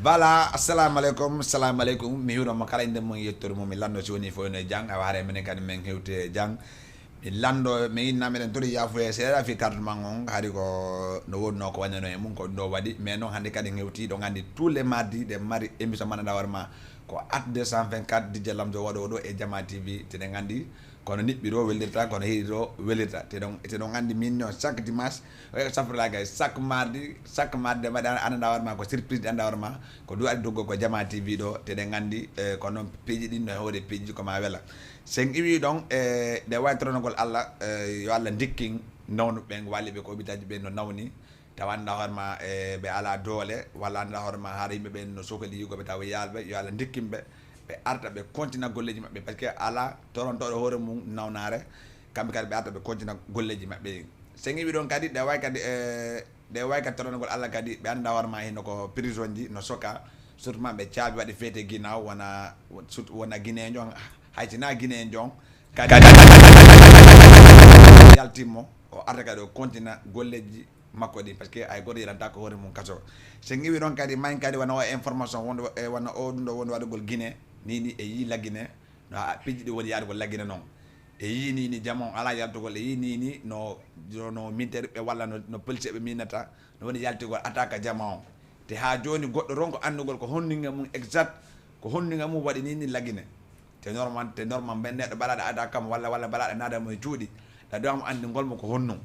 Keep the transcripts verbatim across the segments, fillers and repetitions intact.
Voilà, assalamu aleykum, assalamu aleykum. Mi hiwno mo kala innde mum, yettoode mum. Mi lanndo si woni fof ene jang, awa hare menen kadi men hewte jang. Mi lanndo, mi inna meɗen tori yafuye seeɗa fi carte man on, hari ko no wonno ko wañano e mum, ko ɗo waɗi. Mais noon hannde kadi hewti, ɗo nganndi tous les mardis, ɗe mari émission man nda hoore ma. Ko At deux cent vingt-quatre, D J Lamzo waɗo ɗo e Jama T V, te ɗe nganndi kono niɓɓiro welirta, kono heɗiro welirta. Te ɗon, te ɗon nganndi min noon chaque dimanche, eh, safrula kay, chaque mardi, chaque mardi, mbaɗa annda hoore ma ko surprise, annda hoore ma ko duwaɗi doggo ko Jama T V ɗo, te ɗe nganndi, eh, ko noon piiji ɗin no hewde piiji ko ma wela. Sen iwi ɗon, eh, ɗe wawi toronogol Allah, eh, yo Allah ndikkin nawnu ɓen, wali ɓe ko hôpital ji ɓen no nawni, tawa annda hoore ma, eh, ɓe ala doole, walla annda hoore ma hara yimɓe ɓen no sokoli yigo ɓe tawa yalɓe, yo Allah ndikkin ɓe, ɓe arta ɓe kontina golleji maɓɓe, parce que ala torontoɗo hoore mum nawnare, kamɓe kadi ɓe arta ɓe kontina golleji maɓɓe ɗin. Sen iwi ɗon kadi, ɗe wawi kadi, eh, ɗe wawi kadi toronogol Allah kadi, ɓe annda hoore ma hino ko prison ji no soka, surtout ma ɓe caabi waɗi feete ginaw, wona, surtout wona Guinéen jon, hay si na Guinéen jon, kadi yaltimmo, o arta kadi o kontina golleji makko ɗin, parce que ay goto yalanta ko hoore mum kaso. Sen iwi ɗon kadi, mayi kadi wona o information wonde, e wona o ɗum ɗo wonde waɗugol Guinée, ni ni e yi la Guinée, no a piiji ɗi woni yaade ko laggina noon. E yii nii ni jama on alaa yaltugol, e yii nii ni no, no, no mintereɓe walla no, no poliseɓe minnata, no woni yaltugol attaque jama on. Te haa jooni goɗɗo ronko anndugol ko honninga mum exact, ko honninga mum waɗi nii ni laggine. Te normal, te normal mben neɗɗo balaɗo attaque kam walla, walla balaɗo naada mo e cuuɗi, ɗa ɗo mo anndingol mo ko honnum.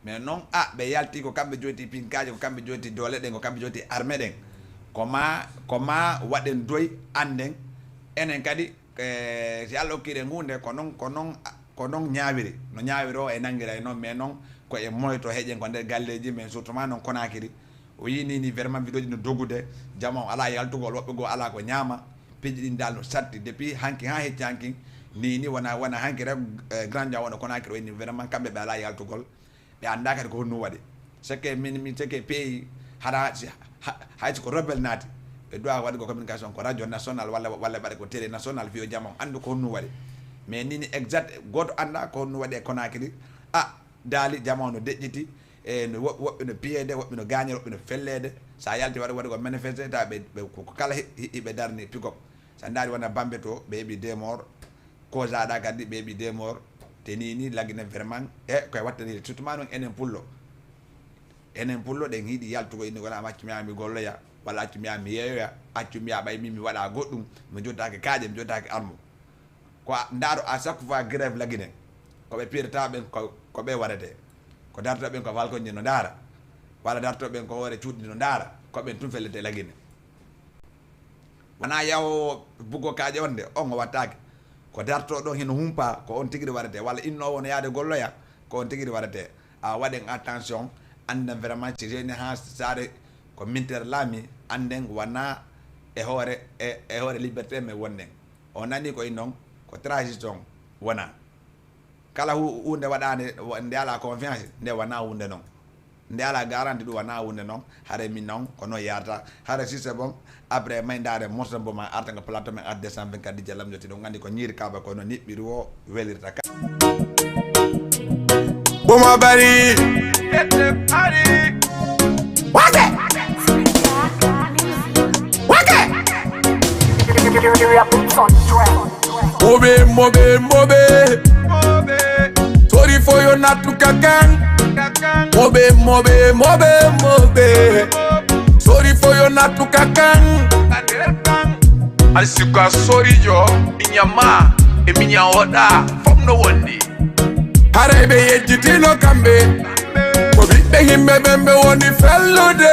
Mais noon, a, ɓe yalti ko kamɓe joyti pinkaaji, ko kamɓe joyti doole ɗen, ko kamɓe joyti armée ɗen. Ko ma, ko ma waɗen doy, annden, enen kadi, eh, si Allah okkii en huunde, ko noon, ko noon, ko noon ñaawiri. No ñaawiri o e nanngira e noon, mais noon ko e moyto heƴen ko nder galleeji, mais surtout ma noon Conakry. O yii nii ni vraiment vidéo ji no dogude, jama o alaa yaltugol, woɓɓe goo alaa ko ñaama. Piiji ɗin dal no satti depuis hanki haa hecci hanki. Nii ni wona, wona hanki rek, eh, grand jam wona Conakry o yii ni vraiment kamɓe ɓe alaa yaltugol. Ɓe anndaa kadi ko honno waɗi. Seke min, min seke pays hara si, ha, hay si ko rebel naati. Ɓe duwa waɗi ko communication ko radio national walla, walla ɓaɗa ko télé national fiyo jama on anndu ko honno waɗi. Mais nii ni exact gooto anndaa ko honno waɗi e Conakry. A, daali jama on no deƴƴiti. E no wo-, woɓɓe no piyeede, woɓɓe no gaañeede, woɓɓe no felleede. So a yalti waɗa, waɗa ko manifesté, tawa ɓe, ɓe ko, ko kala he-, he-, ɓe darni pick-up. So a ndaari wona Bambey to, ɓe heɓi deux morts. Kozaɗa kadi ɓe heɓi deux morts. Te nii ni laggine vraiment e koye wattani surtout ma noon enen pullo. Enen pullo ɗen hiɗi yaltugo inni wona accu mi yaha mi golloya, walla accu mi yaha mi yeeyoya, accu mi yaha ɓay min mi waɗa goɗɗum, mi jottaaki kaaƴe, mi jottaaki armo. Ko a ndaaro à chaque fois grève laggine, ko ɓe pirata ɓen ko, ko ɓe waɗete. Ko darto ɓen ko falcon ji no ndaara, walla darto ɓen ko hoore cuuɗi no ndaara, ko ɓen tun fellete laggine. Wona yawo buggo kaaƴe on de, on o wattaake. Ko darto ɗon hino humpa, ko on tigiri waɗete, walla innoowo no yaade golloya, ko on tigiri waɗete. A waɗen attention, annden vraiment si jeeni haa saare ko mintere laami, annden wona e hoore, e, e hoore liberté men wonnen. O nani ko innon, ko transition wona. Kala hu-, huunde waɗaande, wa-, nde alaa confiance, nde wona huunde non. Nde alaa garanti, ɗum wona huunde non. Hare min non, ko non yarata. Hare si c'est bon, après, may ndaare morceau mbo ma arta nga plateau men at deux cent vingt-quatre D J Lamzo ti ɗum nganndi ko ñiiri kaaba ko no niɓɓiri o welirta ka. Boma bari. Wake! Wake! Mobe, mobe, mobe. Sorry for your not to kakan. Mobe, mobe, mobe, mobe. Sorry for your not to kakan. Asika sorry yo, minyama, e minyaoda, from no one day. Haray ɓe yejjitino kamɓe, ko ɓiɓɓe yimɓe ɓen ɓe woni fellude.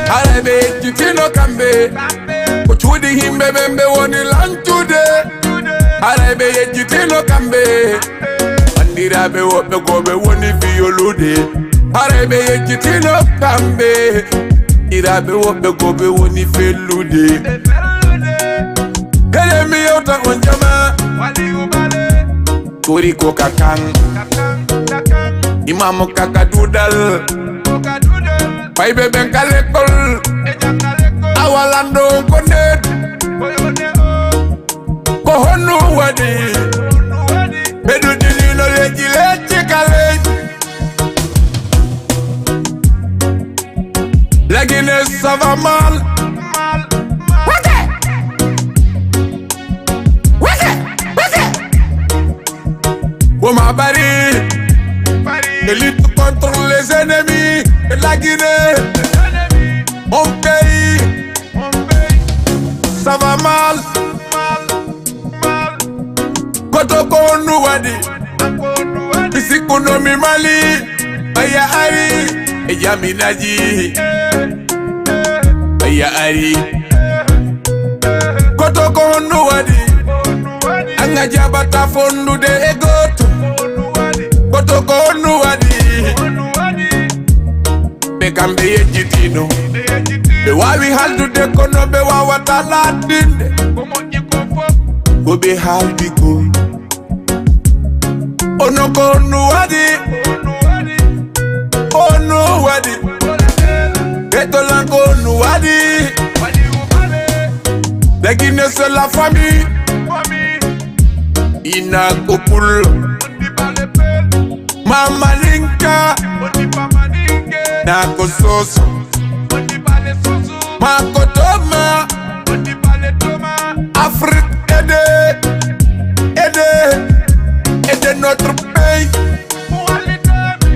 Haray ɓe yejjitino kamɓe, ko cuuɗi yimɓe ɓen ɓe woni lancude. Haray ɓe yejjitino kamɓe, banndiraaɓe woɓɓe ko ɓe woni fiyolude. Haray ɓe yejjitino kamɓe, banndiraaɓe woɓɓe ko ɓe woni fellude. Gere mi yewta on jama. Tori ko kakan. Imamu kaka dudal. Fayɓe ɓen ka lekkol. Awa lanndo on ko nden. Ko honno waɗi? Ɓe ɗuɗɗinino leƴƴi leƴƴi ka leydi. Lagine ça va mal. Elite contre les ennemis de la Guinée. Mon pays, ça va mal. Koto ko honnu waɗi? Bisikunomi Mali. Ɓaya ari e jaminaji. Ɓaya ari. Koto ko honnu waɗi? Anga jaɓata fondude e gooto. Koto ko honnu waɗi? Ɓe kamɓe yejjitino. Ɓe waawi haldude kono ɓe waawata laatinde. Ko ɓe haaldi ko. Ono ko honnu waɗi? Honnu waɗi? Ɓe tolan ko honnu waɗi? La Guinée, c'est la famille. Ina ko pullo. Mamalinka. Na ko soso. Ma ko toma. Afrique, aidez, aidez, aidez notre pays.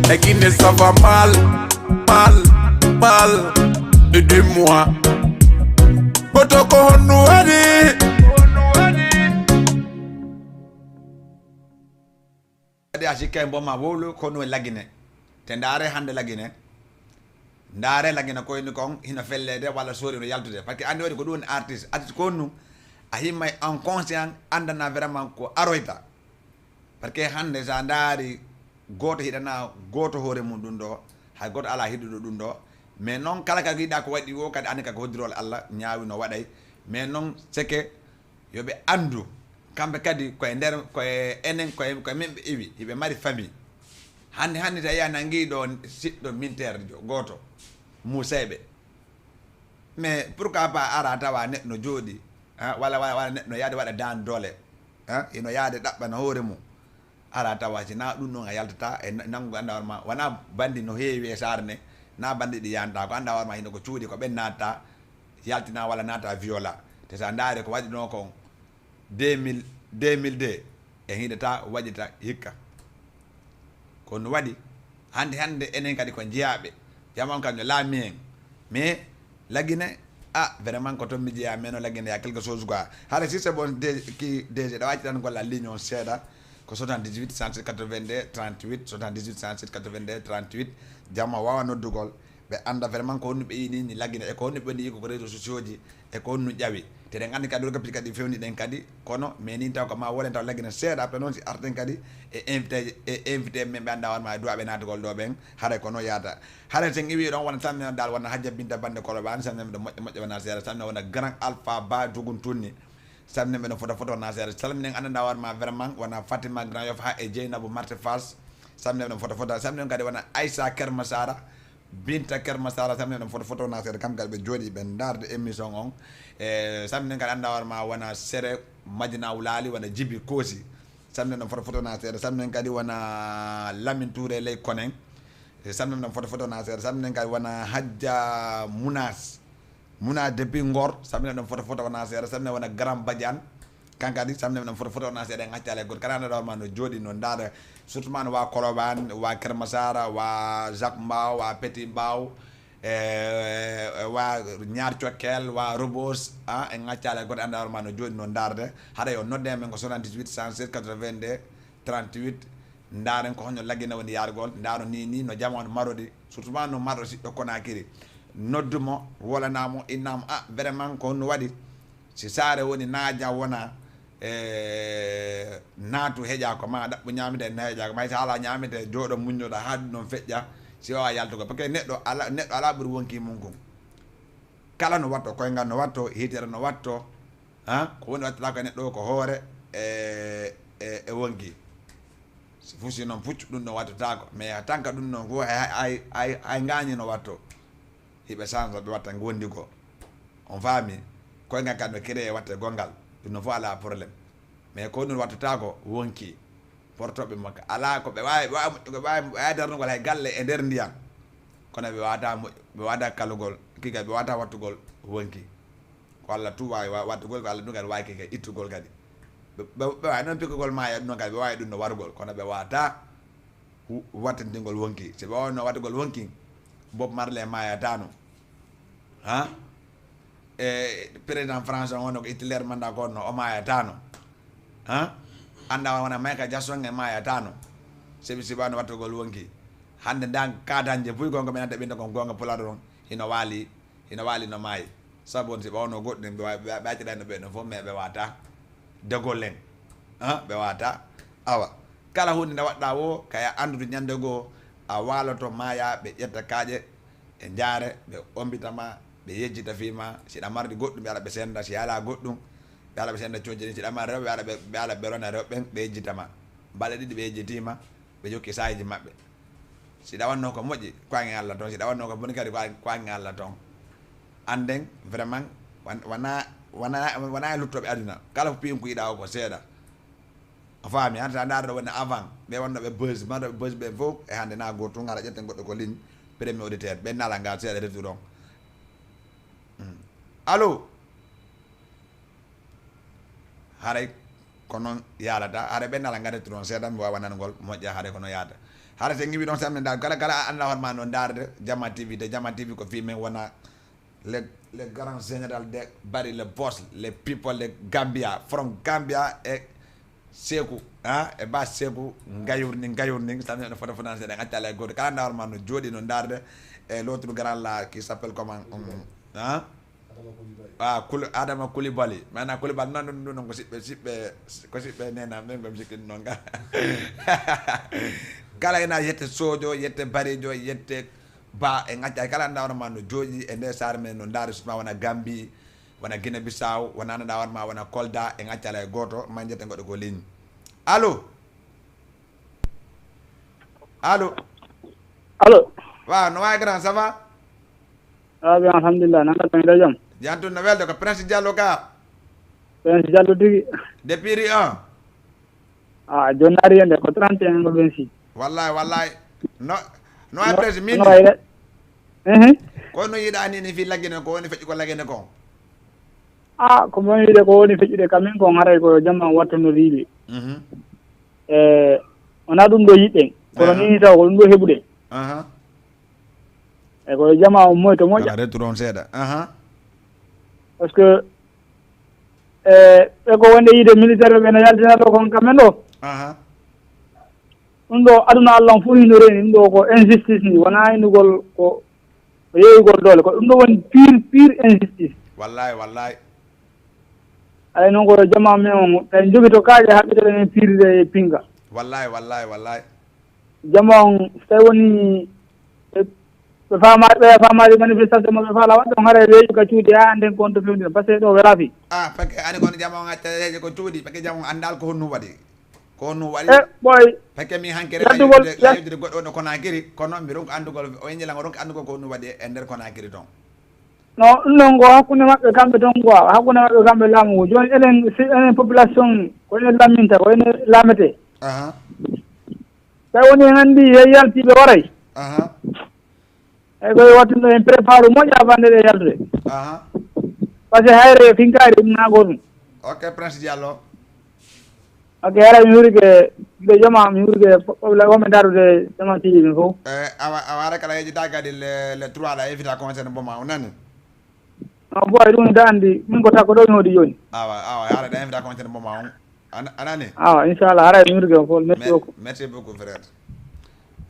La Guinée, ça va mal, mal, mal. Aidez-moi. Koto ko honnu waɗi? Kadi a sikkay mbo ma wowlo ko honnu e La Guinée. Te ndaare hannde La Guinée. Ndaare La Guinée ko woni kon hino felleede walla soori no yaltude. Parce que anndi waɗi ko ɗum woni artiste. Artiste ko honnu? A himmay en conscient anndana vraiment ko aroyta. Parce que hannde so a ndaari gooto hiɗana gooto hoore mum ɗum ɗo, hay gooto alaa hiɗuɗo ɗum ɗo. Mais noon kala ka yiɗa ko waɗi o kadi anndi ka ko hoddirol Allah ñaawi no waɗay. Mais noon c'est que yo ɓe anndu kamɓe kadi koye nder, koye enen, koye, koye men ɓe iwi, hiɓe mari famille. Hannde, hannde tawi a nanngi ɗo siɗɗo minteer jo-, gooto, Muusayɓe. Mais pourquoi pas ara tawa neɗɗo no jooɗi, ah, walla, walla, walla neɗɗo no yaade waɗa daan doole, ah, hino yaade ɗaɓɓana hoore mum. Ara tawa si na ɗum ɗon a yaltata e na-, nanngu annda hoore ma, wona banndi no heewi e saare nde, na banndi ɗi yanta, ko annda hoore ma hino ko cuuɗi, ko ɓen natta, yaltina walla natta viola. Te sa ndaari ko waɗi ɗon kon, deux mille, deux mille deux, en hiɗata waɗita hikka. Ko no waɗi, hannde, hannde enen kadi ko jeyaaɓe, jaman kam no laami en. Mais La Guinée, ah, vraiment ko toon mi jeyaa, mais no La Guinée y a quelque chose quoi. Hara si c'est bon, de-, ki D G ɗo acci tan gollal ligne on seeɗa, ko soixante-dix-huit, cent sept, quatre-vingt-deux, trente-huit, soixante-dix-huit, cent sept, quatre-vingt-deux, trente-huit, jamma waawa noddugol. Ɓe annda vraiment ko honno ɓe yiɗi ni La Guinée, e ko honno ɓe yiɗi ko, ko réseaux sociaux ji, e ko honno ƴawi. Te eɗen anndi kadi, ɗo gappi kadi fewni ɗen kadi, kono mais ni taw ko ma wolen taw La Guinée seeɗa, après noon si arten kadi e invité, e invité men ɓe annda hoore ma e duwaaɓe naatugol ɗo ɓen, haray ko noon yaata. Haray sen iwi ɗon wona salmina dal, wona Hajja Binta Bande Koloban, salmina ɗo moƴƴo, moƴƴo wona seeɗa, salmina wona Grand Alpha Ba Jogun Tunni, salmina ɓe no fota fota wona seeɗa, salmina en annda hoore ma vraiment, wona Fatima Grand Yoff ha e Jeynabou Marché Fass, salmina ɓe no fota fota, salmina kadi wona Aïssa Kermasara, Binta Kermasara, salmina ɗon foto, foto na seeɗa, kam kadi ɓe jooɗi ɓe ndaarde émission on. E, salminen kadi annda hoore ma wona Sere Madina Wulali, wona Jibi Koosi. Salminen ɗon foto, foto na seeɗa, salminen kadi wona Lamin Touré ley Konen. E, salminen ɗon foto, foto na seeɗa, salminen kadi wona Hajja Munas. Munas depuis Ngor, salminen ɗon foto, foto na seeɗa, salminen wona Garam Badiane. Kankadi salminen ɗon foto, foto na seeɗa, en accala e goto kala, annda hoore ma no jooɗi, no ndaara, surtout ma no wa Koloban, wa Kermasara, wa Jacques Mbao, wa Petit Mbao, e, e wa Ñaar Cokkel, wa Rebeuss, ah, en accala e goto, annda hoore ma no jooɗi, no ndaarde. Haɗa yo nodde men ko soixante-dix-huit, cent seize, quatre-vingt-deux, trente-huit. Ndaaren ko honno La Guinée woni yaargol, ndaaro ni, ni no jama on marodi, surtout ma no marɗo siɗɗo Konakiri. Noddu mo, wolana mo, inna mo, ah, vraiment ko honno waɗi? Si saare woni naaja wona, e, naatu heƴa ko ma ɗaɓɓu ñaamete, na heƴa ko ma, si haala ñaamete, jooɗo muññoɗa haa ɗum ɗon feƴƴa, si wawa yaltugol. Parce que neɗɗo ala, neɗɗo ala ɓuri wonki mum kon. Kala no watto, koyngal no watto, hitere no watto, ha? Ko woni wattata ko e neɗɗo o ko hoore e, e, e wonki. Si fusi noon puccu, ɗum ɗon wattataako. Mais tanka ɗum ɗon ko hay, hay, hay, hay ngaañi no watto. Hiɓe sansa ɓe watta ngondi goo. On faami? Koyngal kadi no créé watte gongal. Ɗum ɗon fof alaa problème. Mais ko ɗum wattataako wonki. Portoɓe makko alaa ko ɓe waawi, ɓe waawi moƴƴugol, ɓe waawi, ɓe waawi darnugol hay galle e nder ndiyam. Kono ɓe waawata moƴ-, ɓe waawata kalugol, kiga ɓe waawata wattugol wonki. Ko Allah tun waawi wa-, wattugol, ko Allah tun kadi waawi kiga ittugol kadi. Ɓe, ɓe, ɓe waawi noon pikkugol maayo ɗum ɗon kadi, ɓe waawi ɗum no warugol, kono ɓe waawata. hu-, wattintingol wonki. Si ɓe wonno wattugol wonki, Bob Marley maayataano. Ha? E président France on wonno ko Hitler manda ko wonno, o maayataano. Ha? Annda wona Michael Jackson e maayataano. Sabi si ɓe wonno wattugol wonki. Hannde ndan kaadanje buy gonga men anta ɓinta kon gonga pulaar on. Hino waali, hino waali no maayi. Sabu on si ɓe wonno goɗɗum, ɓe wa-, ɓe, ɓe accitayno ɓe no fof, mais ɓe wata. Degol en. Ha? Ɓe wata. Awa. Kala huunde nde waɗɗa wo, kaya anndude ñande goo, a waaloto maaya, ɓe ƴetta kaaƴe, ɓe njaare, ɓe ombita ma, ɓe yejjita fii ma. Si ɗa mardi goɗɗum, ɓe ala ɓe senda, si ala goɗɗum, ɓe ala ɓe senda coñde ni. Si ɗa mari rewɓe, ɓe ala ɓe, ɓe ala ɓe rona rewɓe ɓen, ɓe yejjita ma. Balɗe ɗiɗi ɓe yejjitii ma, ɓe jokki saayeeji maɓɓe. Si ɗa wanno ko moƴƴi, ko an e Allah ton. Si ɗa wanno ko boni kadi, ko an, ko an e Allah ton. Annden, vraiment, wan-, wana, wana, wana e luttooɓe aduna. Kala ko piyin ko yiɗa o ko seeɗa. A faami, hannde sa ndaara ɗo woni avant, ɓe wonno ɓe buzz, marɗo ɓe buzz ɓe fof, e hannde na gooto tun, hara ƴetten goɗɗo ko ligne, premier auditeur, ɓe nala ngal seeɗa retour on. Hmm. Allo? Haray ko noon yaalata. Haray ɓe nala ngal retour on seeɗa, mi waawa nanugol moƴƴa, haray ko noon yaalata. Haray so ngiwi ɗon samne nda, kala, kala a annda hoore ma no ndaarde Jama T V, te Jama T V ko fii men wona le, le grand général de Bari, le boss, le people de Gambia, from Gambia e Seeku, ha, e ba Seeku, ngayurni, ngayurni, samne no fota fota seeɗa, acca alay gooto. Kala nda hoore ma no jooɗi no ndaarde, e l'autre grand là, qui s'appelle comment, um, ha? Ah, Kul-, Adama Koulibaly. Maanaam Koulibaly, non, non, non, non, ko siɓɓe, siɓɓe, ko siɓɓe nena, men ɓe sikki non ga. Kala ina yette Sojo, yette Barijo, yette Ba, e ngacca, kala nda hoore ma no jooɗi e nder saare men, no ndaari suma wona Gambie, wona Guinée Bissau, wona nda hoore ma wona Kolda, e ngacca alay gooto, ma jette goɗɗo ko ligne. Allo? Allo? Allo? Waaw, no waay grand, ça va? Ah, bien, alhamdulillah. Nan ka tan, jam? Jam tun no welde, ko Prince Diallo ka. Prince Diallo tigi. Depuis Ri un. Ah, joni ari hende ko trente et un ko vingt-six. Wallahi, wallahi. No, no ay Prince min. No ay de. Mhm. Ko no yiɗa ni, ni fi lagine ko woni feƴƴi ko lagine ko. Ah, ko mo yiɗe ko woni feƴƴude kamin kon haray ko jamma wattuno riiɓe. Mhm. E, wona ɗum ɗo yiɗɗen. Kono ni taw ko ɗum ɗo heɓuɗen. Aha. E ko jama on moyto moƴƴa. Ala retour on seeɗa. Aha. Parce que, e, ɓe ko wonde yiide militaire ɓe no yaltina ɗo kon kamɓe ɗo. Aha. Ɗum ɗo aduna Allah on fof hino reeni, ɗum ɗo ko injustice ni, wona innugol ko, ko yeeyugol doole, ko ɗum ɗo woni pire, pire injustice. Wallahi, wallahi. Alay noon ko jama men on, en jogito kaaƴe haɓɓitore men pirde e pinga. Wallahi, wallahi, wallahi. Jama on, so tawi woni ɓe, ɓe faama, ɓe faamaade manifestation maɓɓe faala waɗde on, haray weeƴu ka cuuɗi, a annden ko on to fewndina, parce que ɗo welaa fii. Ah, parce que ani kono jama on acca yeeƴe ko cuuɗi, parce que jama on anndaal ko honno waɗi. Ko honno waɗi. E, ɓooy. Parce que mi hanke rek a yewtide goɗɗo wonɗo Konakiri, kono mi ronka anndugol, o yeñi lan o ronka anndugol ko honno waɗi e nder Konakiri toon. No, ɗum noon ko hakkunde maɓɓe kamɓe toon quoi, hakkunde maɓɓe kamɓe laamu ngu. Jooni enen, si enen population, ko enen lamminta, ko enen laametee. Aha. Tawi woni en anndi he yaltiiɓe waray. Aha. Eyi, koye wattude en prépare moƴƴa bannde ɗe yaltude. Aha. Parce que hayre finkaari ɗum naa gootum. Ok, Prince Diallo. Ok, haray mi hurike, mbiɗo jama, mi hurike, wonɓe ndarude jama tiji ɗin fof. Eh, awa, awa, haray kala yejjita kadi le, le trois la, invita concert mbo ma, o nani? No, boy, ɗum da andi, min ko takko ɗo mi hoodi jooni. Awa, awa, haray da invita concert mbo ma on. An-, a nani? Awa, inchallah, haray mi hurike on fof. Merci beaucoup. Merci beaucoup, frère.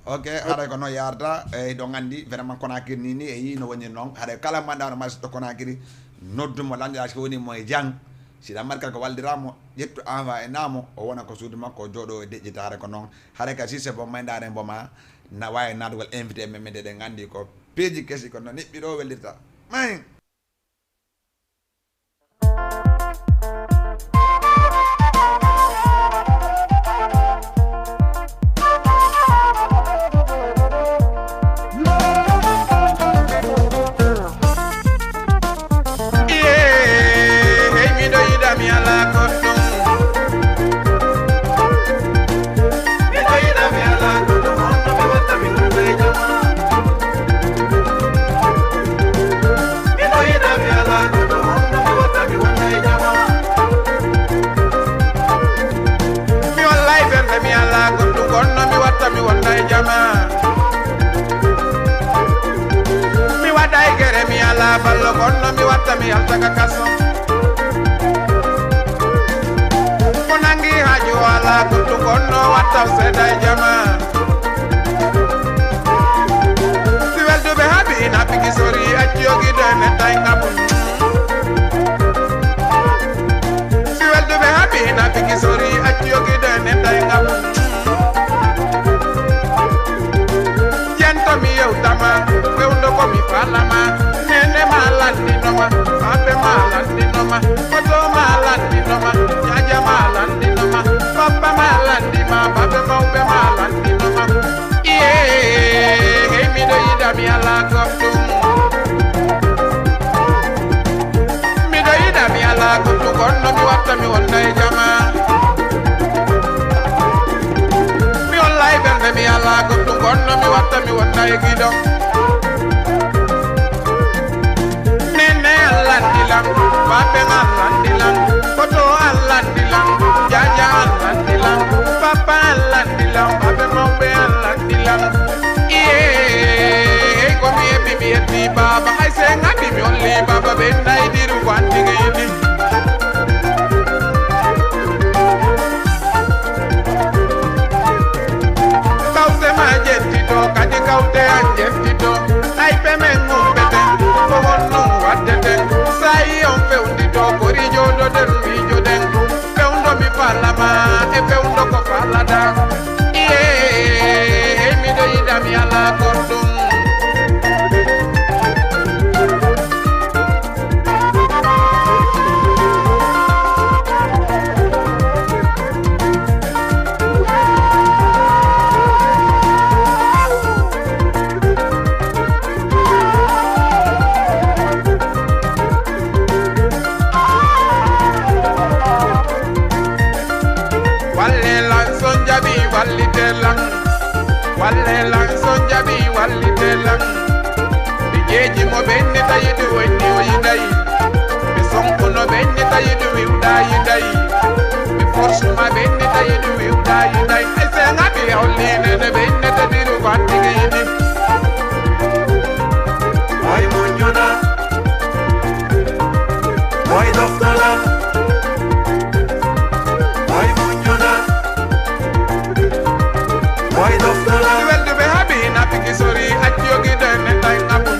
Ok, haray ko noon yaarata, e, hiɗon anndi, vraiment, Conakry ni, ni, e yii no woni noon. Haray kala manɗa no mari suɗɗo Conakry, noddu mo, lanndira si woni mo e jam. Si ɗa mari kala ko wallira mo, ƴettu envoyé na mo, o wona ko suudu makko, o jooɗo e deƴƴita. Haray ko noon. Haray ka si c'est bon, may ndaaren mbo ma, na waawi naatugol invité men, men eɗen anndi ko peeji kesi ko no niɓɓi ɗo wellirta. May. Tami yaltaka kaso. Ko nangi haaju ala kuttu gonno watta o seeda e jama. Si welduɓe haaɓi ina piki sori acci yogi do e men tay ngabu. Si welduɓe haaɓi ina piki sori acci yogi do e men tay ngabu. Jento mi yewtama, fewndo ko mi falama. Nene ma landinoma, babe ma landinoma, koto ma landinoma, jaja ma landinoma, papa ma landima, babe mawɓe ma landinoma. Iye, hey, miɗo yiɗa mi ala goɗɗum. Miɗo yiɗa mi ala goɗɗum, kono mi watta mi wonda e jama. Mi hollay ɓernde mi ala goɗɗum, kono mi watta mi wonda e giɗo. Nene an landi lam, babe an landi lam, koto an landi lam, jaja an landi lam, papa an landi lam, babe mawɓe an landi lam. Iye, hey, ko mi heɓi mi yetti baba, hay se ngati mi holli baba, ɓe nayi diru ko an tigi yiɗi. Kawte ma jettito, kadi kawte an jettito. Ay pe men ngumbeten, ko honɗum waddeten? Sa'i on fewndito, kori jooɗoɗen miijoɗen. Fewndo mi falama, e fewndo ko falata. Iye, hey, miɗo yiɗa mi ala goɗɗum. Walle lan son jaɓi wallite lan. Walle lan son jaɓi wallite lan. Mi jeeji mo ɓenni tawi ɗum wenni o yiɗay. Mi sonkuno ɓenni tawi ɗum wiwɗa yiɗay. Mi forsu ma ɓenni tawi ɗum wiwɗa yiɗay. Ay se ngaɓi holli nene ɓenni tawi ɗum ko an tigi yiɗi. Way mo ñona. Way doftala. Way mo ñona. Way doftala. Welduɓe haaɓi na piki sori acci yogi ɗo ene tay ngabu.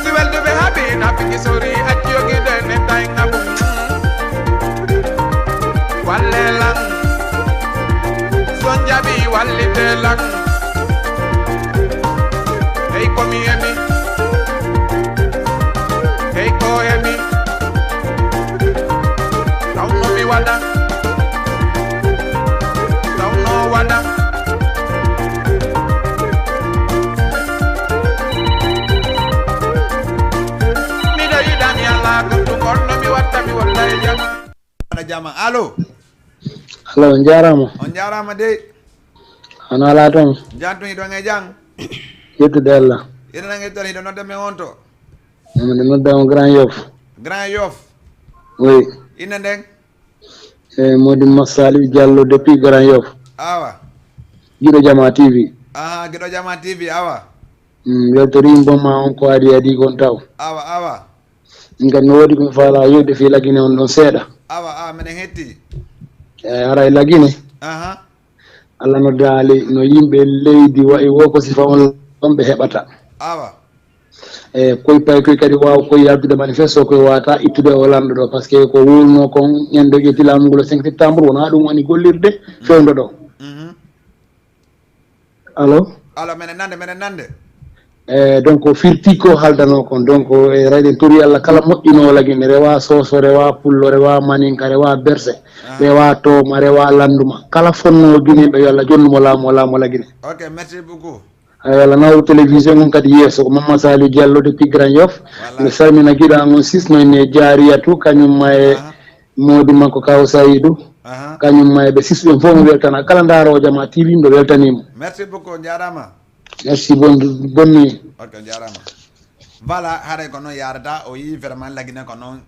Si welduɓe haaɓi na piki sori acci yogi ɗo ene tay ngabu. Walle lan. Son jaɓi wallite lan. Hey, ko mi hemi. Hey, ko hemi. Tawno mi waɗa. Tawno waɗa. Miɗo yiɗa mi ala goɗɗum, kono mi watta mi wonda e jam. Waɗa jama. Allo. Allo, on jaaraama. On jaaraama dey. Hono alaa toon? Jam tun, hiɗon e jam? Yettude Allah. Hiɗon e jam, hiɗon nodda men on to? Miɗo nodda on Grand Yoff. Grand Yoff? Oui. Innde nden? E Mody Massali Diallo depuis Grand Yoff. Awa. Giɗo Jama T V. Aha, Giɗo Jama T V, awa. Mm, weltori mbomma on ko adi adi kon taw. Awa, awa. Min kam mi woodi ko mi faalaa wi'ude fii Lagine on ɗon seeɗa. Awa, awa, miɗen hetti. E, haray Lagine. Aha. Allah noddaali no yimɓe leydi wa'i wo ko sifa on ɗon ɓe heɓata. Awa. E, koy pay koy kadi waaw koy yaltude manifeste o koy waata ittude o lanɗo ɗo, parce que ko wulno kon ñande o ƴetti laamu ngu le cinq septembre, wonaa ɗum woni gollirde fewndo ɗo. Mhm. Allo? Allo, meɗen nande, meɗen nande. E, donc, o firti ko haldanoo kon. Donc, e, rayɗen tori Allah kala moƴƴinoo Lagine, rewa Soso, rewa Pullo, rewa Maninka, rewa Berse, aha, rewa Tooma, rewa Landuma. Kala fonnoowo Gine ɓe yo Allah jonnu mo laamu, o laamu Lagine. Ok, merci beaucoup. Ay, Allah nawru télévision on kadi yeeso, ko Mamma Saliou Diallo depuis Grand Yoff. Voilà. Mi salmina giɗo an on sisno ne Jaariyatu, kañum ma e aha. Moodi makko Kaw Saydu, aha, kañum ma e ɓe sisɓe fof mi weltana. Kala ndaaroowo Jama T V, mbiɗo weltanii mo. Merci beaucoup, on jaaraama. Merci, bonne, bonne nuit. Ok, on jaaraama. Voilà, haray ko noon yaarata, o yii vraiment Lagine ko noon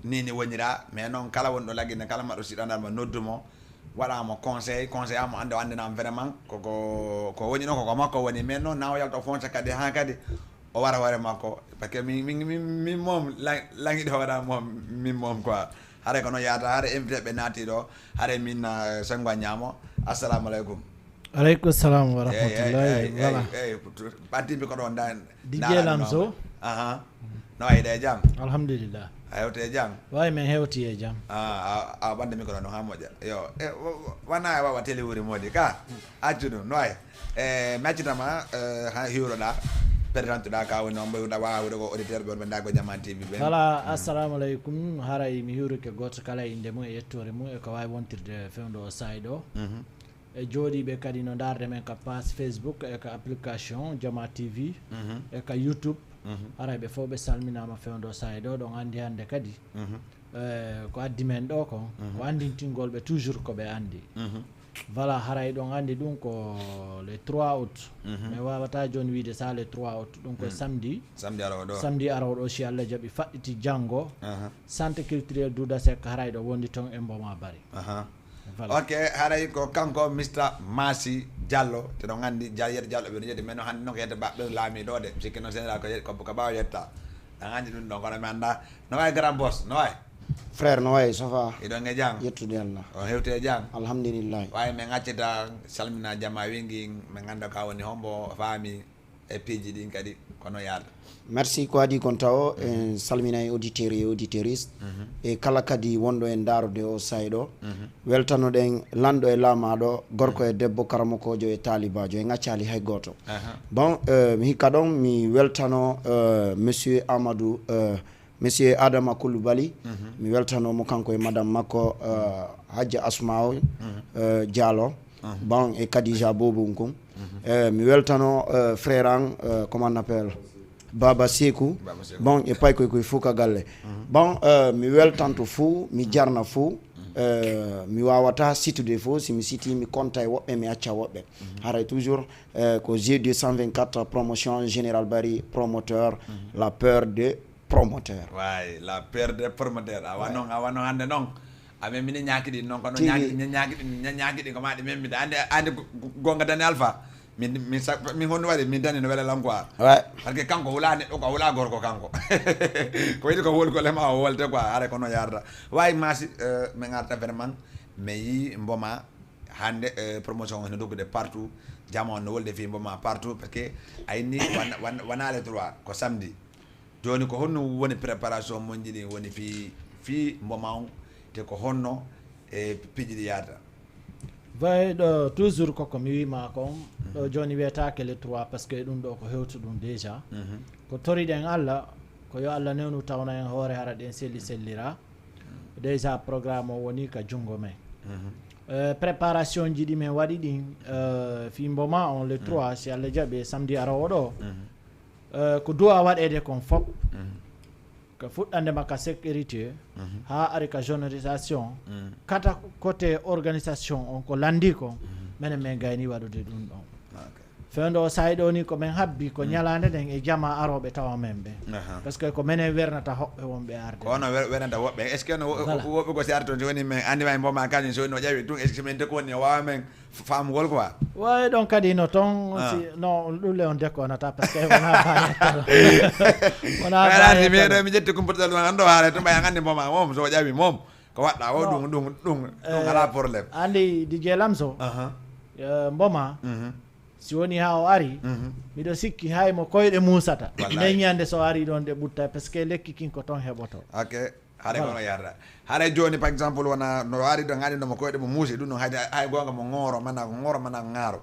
ni ni wonira, mais noon kala wonɗo Lagine, kala mbaɗɗo siɗanal mo noddu mo, waɗa mo conseil, conseil amo annde o anndina vraiment ko, ko, ko woni ɗon ko, ko makko woni, mais noon na o yalta o fonca kadi haa kadi o wara hoore makko, parce que min min min min moom la- langiɗo hoore am moom, min moom quoi. Hare ko noon yahata, hare invité ɓe naati ɗo, hare min, eh, sengo a ñaamo. Assalamu aleykum. Aleykum salam wa rahmatullahi. Voilà. Ɓattimɓe ko ɗon dan. Dijje Lamso. Aha. No wayi de jam? Alhamdulillah. A hewte jam? Wawi, min hewti e jam. A a a ɓande micro no ha moƴƴa. Yo. E, wa- wa- wana e wawa télé wuri modi ka. Accu ɗum no wayi. E, mi accitama, e, ha hiwroɗa, pertantuɗa ka woni on ɓe wawa wuuro ko auditeur ɓe on ɓe ndago Jama T V ɓen. Voilà. Assalamu aleykum. Haray mi hiwrike goto kala e inde mum e yettoore mum e ko wawi wontirde fewndo o saay ɗo. Mhm. E jooɗiiɓe kadi no ndaarde men ka page Facebook e ka application Jama T V. Mhm. E ka YouTube. Mhm. Haray ɓe fof ɓe salminaama fewndo saay ɗo, ɗon anndi hannde kadi. Mhm. E, ko addi men ɗo ko, mhm, ko anndintingol ɓe toujours ko ɓe anndi. Mhm. Voilà, haray ɗon anndi ɗum ko le trois août. Mhm. Mi wawata jooni wiide sa le trois août, ɗum ko, mhm, samedi. Samedi arowo ɗo. Samedi arowo ɗo, si Allah jaɓi, faɗɗiti janngo. Aha. Centre culturel Douda Seck haray ɗo wondi toon e Mboma Bari. Aha. Voilà. Ok, haray ko kanko Mister Masi Diallo, te ɗon anndi Diallo, yetta Diallo ɓe no yetta, mais no hannde noon ko yetta baɓɓe laamiiɗo o de, mi sikki noon général ko yetta, ko, ko ɓaawa yetta. Ɗan anndi ɗum ɗon, kono mi annda. No wayi grand boss, no wayi? Frère, no wayi, ça va? Iɗon e jam? Yettude Allah. On hewti e jam? Alhamdulillah. Wayi, min accita salmina Jama Wingi, min annda ka woni hombo faami. E piiji ɗin kadi kono yaada. Merci ko adi kon tawo. Mhm. En salminay auditeur e auditrice. Mhm. E kala kadi wonɗo en daarude o saay ɗo. Mhm. Weltanoɗen lanɗo e laamaaɗo, gorko e debbo, karamokoojo e taalibaajo, en accaali hay gooto. Aha. Bon, euh, mi hikka ɗon mi weltano, euh, monsieur Amadou, euh, monsieur Adama Koulibaly. Mhm. Mi weltano mo kanko e madame makko, euh, Hadja Asmao, mhm, euh, Diallo. Mhm. Bon, e Khadija Bobo kon. Mhm. Eh, mi weltano, eh, frère an, eh, comment on appelle? Baba Seku. Baba Seku. Bon, e paykoy koy fof ka galle. Mhm. Bon, eh, mi weltanto fof, mi jarna fof. Mhm. Eh, mi wawata situde fof, si mi siti mi konta e woɓɓe, mi acca woɓɓe. Mhm. Haray toujours, eh, ko G deux cent vingt-quatre promotion, Général Bari promoteur, mhm, la peur de promoteur. Way, la peur de promoteur. Awa, ouais, noon, awa noon hannde noon. Amen minen ñaaki ɗin noon, kono tigi. Ñaaki, ña-, ñaaki ɗin, ña-, ñaaki ɗin ko maa ɗi men mi andi, andi go-, go-, goonga Dani Alpha. Min, min sa-, min honno waɗi, min Dani no wela lan quoi. Ouais. Parce que kanko wula neɗɗo quoi, wula gorko kanko. Ko yiɗi ko wol ko lema o wolte quoi, are kono yarda. Way masi, euh, min arta vraiment, mi yi Mboma hannde, euh, promotion on no doggude partout. Jama on no wolde fi Mboma partout, parce que a inni wan-, wan-, wana le trois, ko samedi. Jooni ko honno woni préparation monji ɗin woni fii, fii Mboma on, te ko honno e piiji ɗi yaata? Vay ɗo toujours koko mi wiima kon, mhm, ɗo jooni wiyetaake le trois, parce que ɗum ɗo ko hewtu ɗum déjà. Mhm. Ko toriɗen Allah, ko yo Allah newnu tawna en hoore hara ɗen selli sellira. Mhm. Déjà programme o woni ka junngo men. Mhm. Eh, préparation ji ɗi men waɗi ɗin, eh, fii Mboma on le, mhm, trois, si Allah jaɓi e samedi arowo ɗo. Mhm. Eh, ko duwa waɗeede kon fof, mhm, ko fuɗɗande ma ka sécurité, mhm, haa ari ka sonorisation, mhm, kata côté organisation on ko lanndi ko, mhm, menen men gayni waɗude ɗum ɗon. Ok. Fewndo o saay ɗo ni ko men habbi ko, mhm, ñalaande nden e jama arooɓe tawa men ɓe. Aha. Parce que ko menen wernata hoɓɓe wonɓe arde. Ko ono wer-, wernata woɓɓe. Est-ce que no wo-, voilà, woɓɓe ko si arde toon, si woni men anndi ma e Mboma kañum, si woni o ƴawi ɗum, est-ce que men de ko woni o waawa men faamugol quoi. Wawi ɗon kadi no toon, ah, si, no, ɗum le on dekkonata, parce que wona bayettal. Wona bayettal. Mi ɗo mi ƴetti comportement ɗum, an ɗo haare to ɓay an anndi Mboma mom, so o ƴawi mom, ko waɗɗa o, non, ɗum, ɗum, ɗum, ɗum, eh, alaa problème. Anndi D J Lamso, aha, eh, Mboma, mhm, si woni haa o ari, mhm, miɗo sikki hay mo koyɗe muusata. Wallahi. Nden ñande so ari ɗon ɗe ɓutta, parce que lekki kin ko toon heɓoto. Ok. Hare, voilà, kono yarda. Hare jooni, par exemple, wona no waari ɗo, ngaɗi no mo koyɗe mo muusi, ɗum ɗum hay, hay goonga mo ŋooro, mana ko ŋooro, mana ko ŋaaro.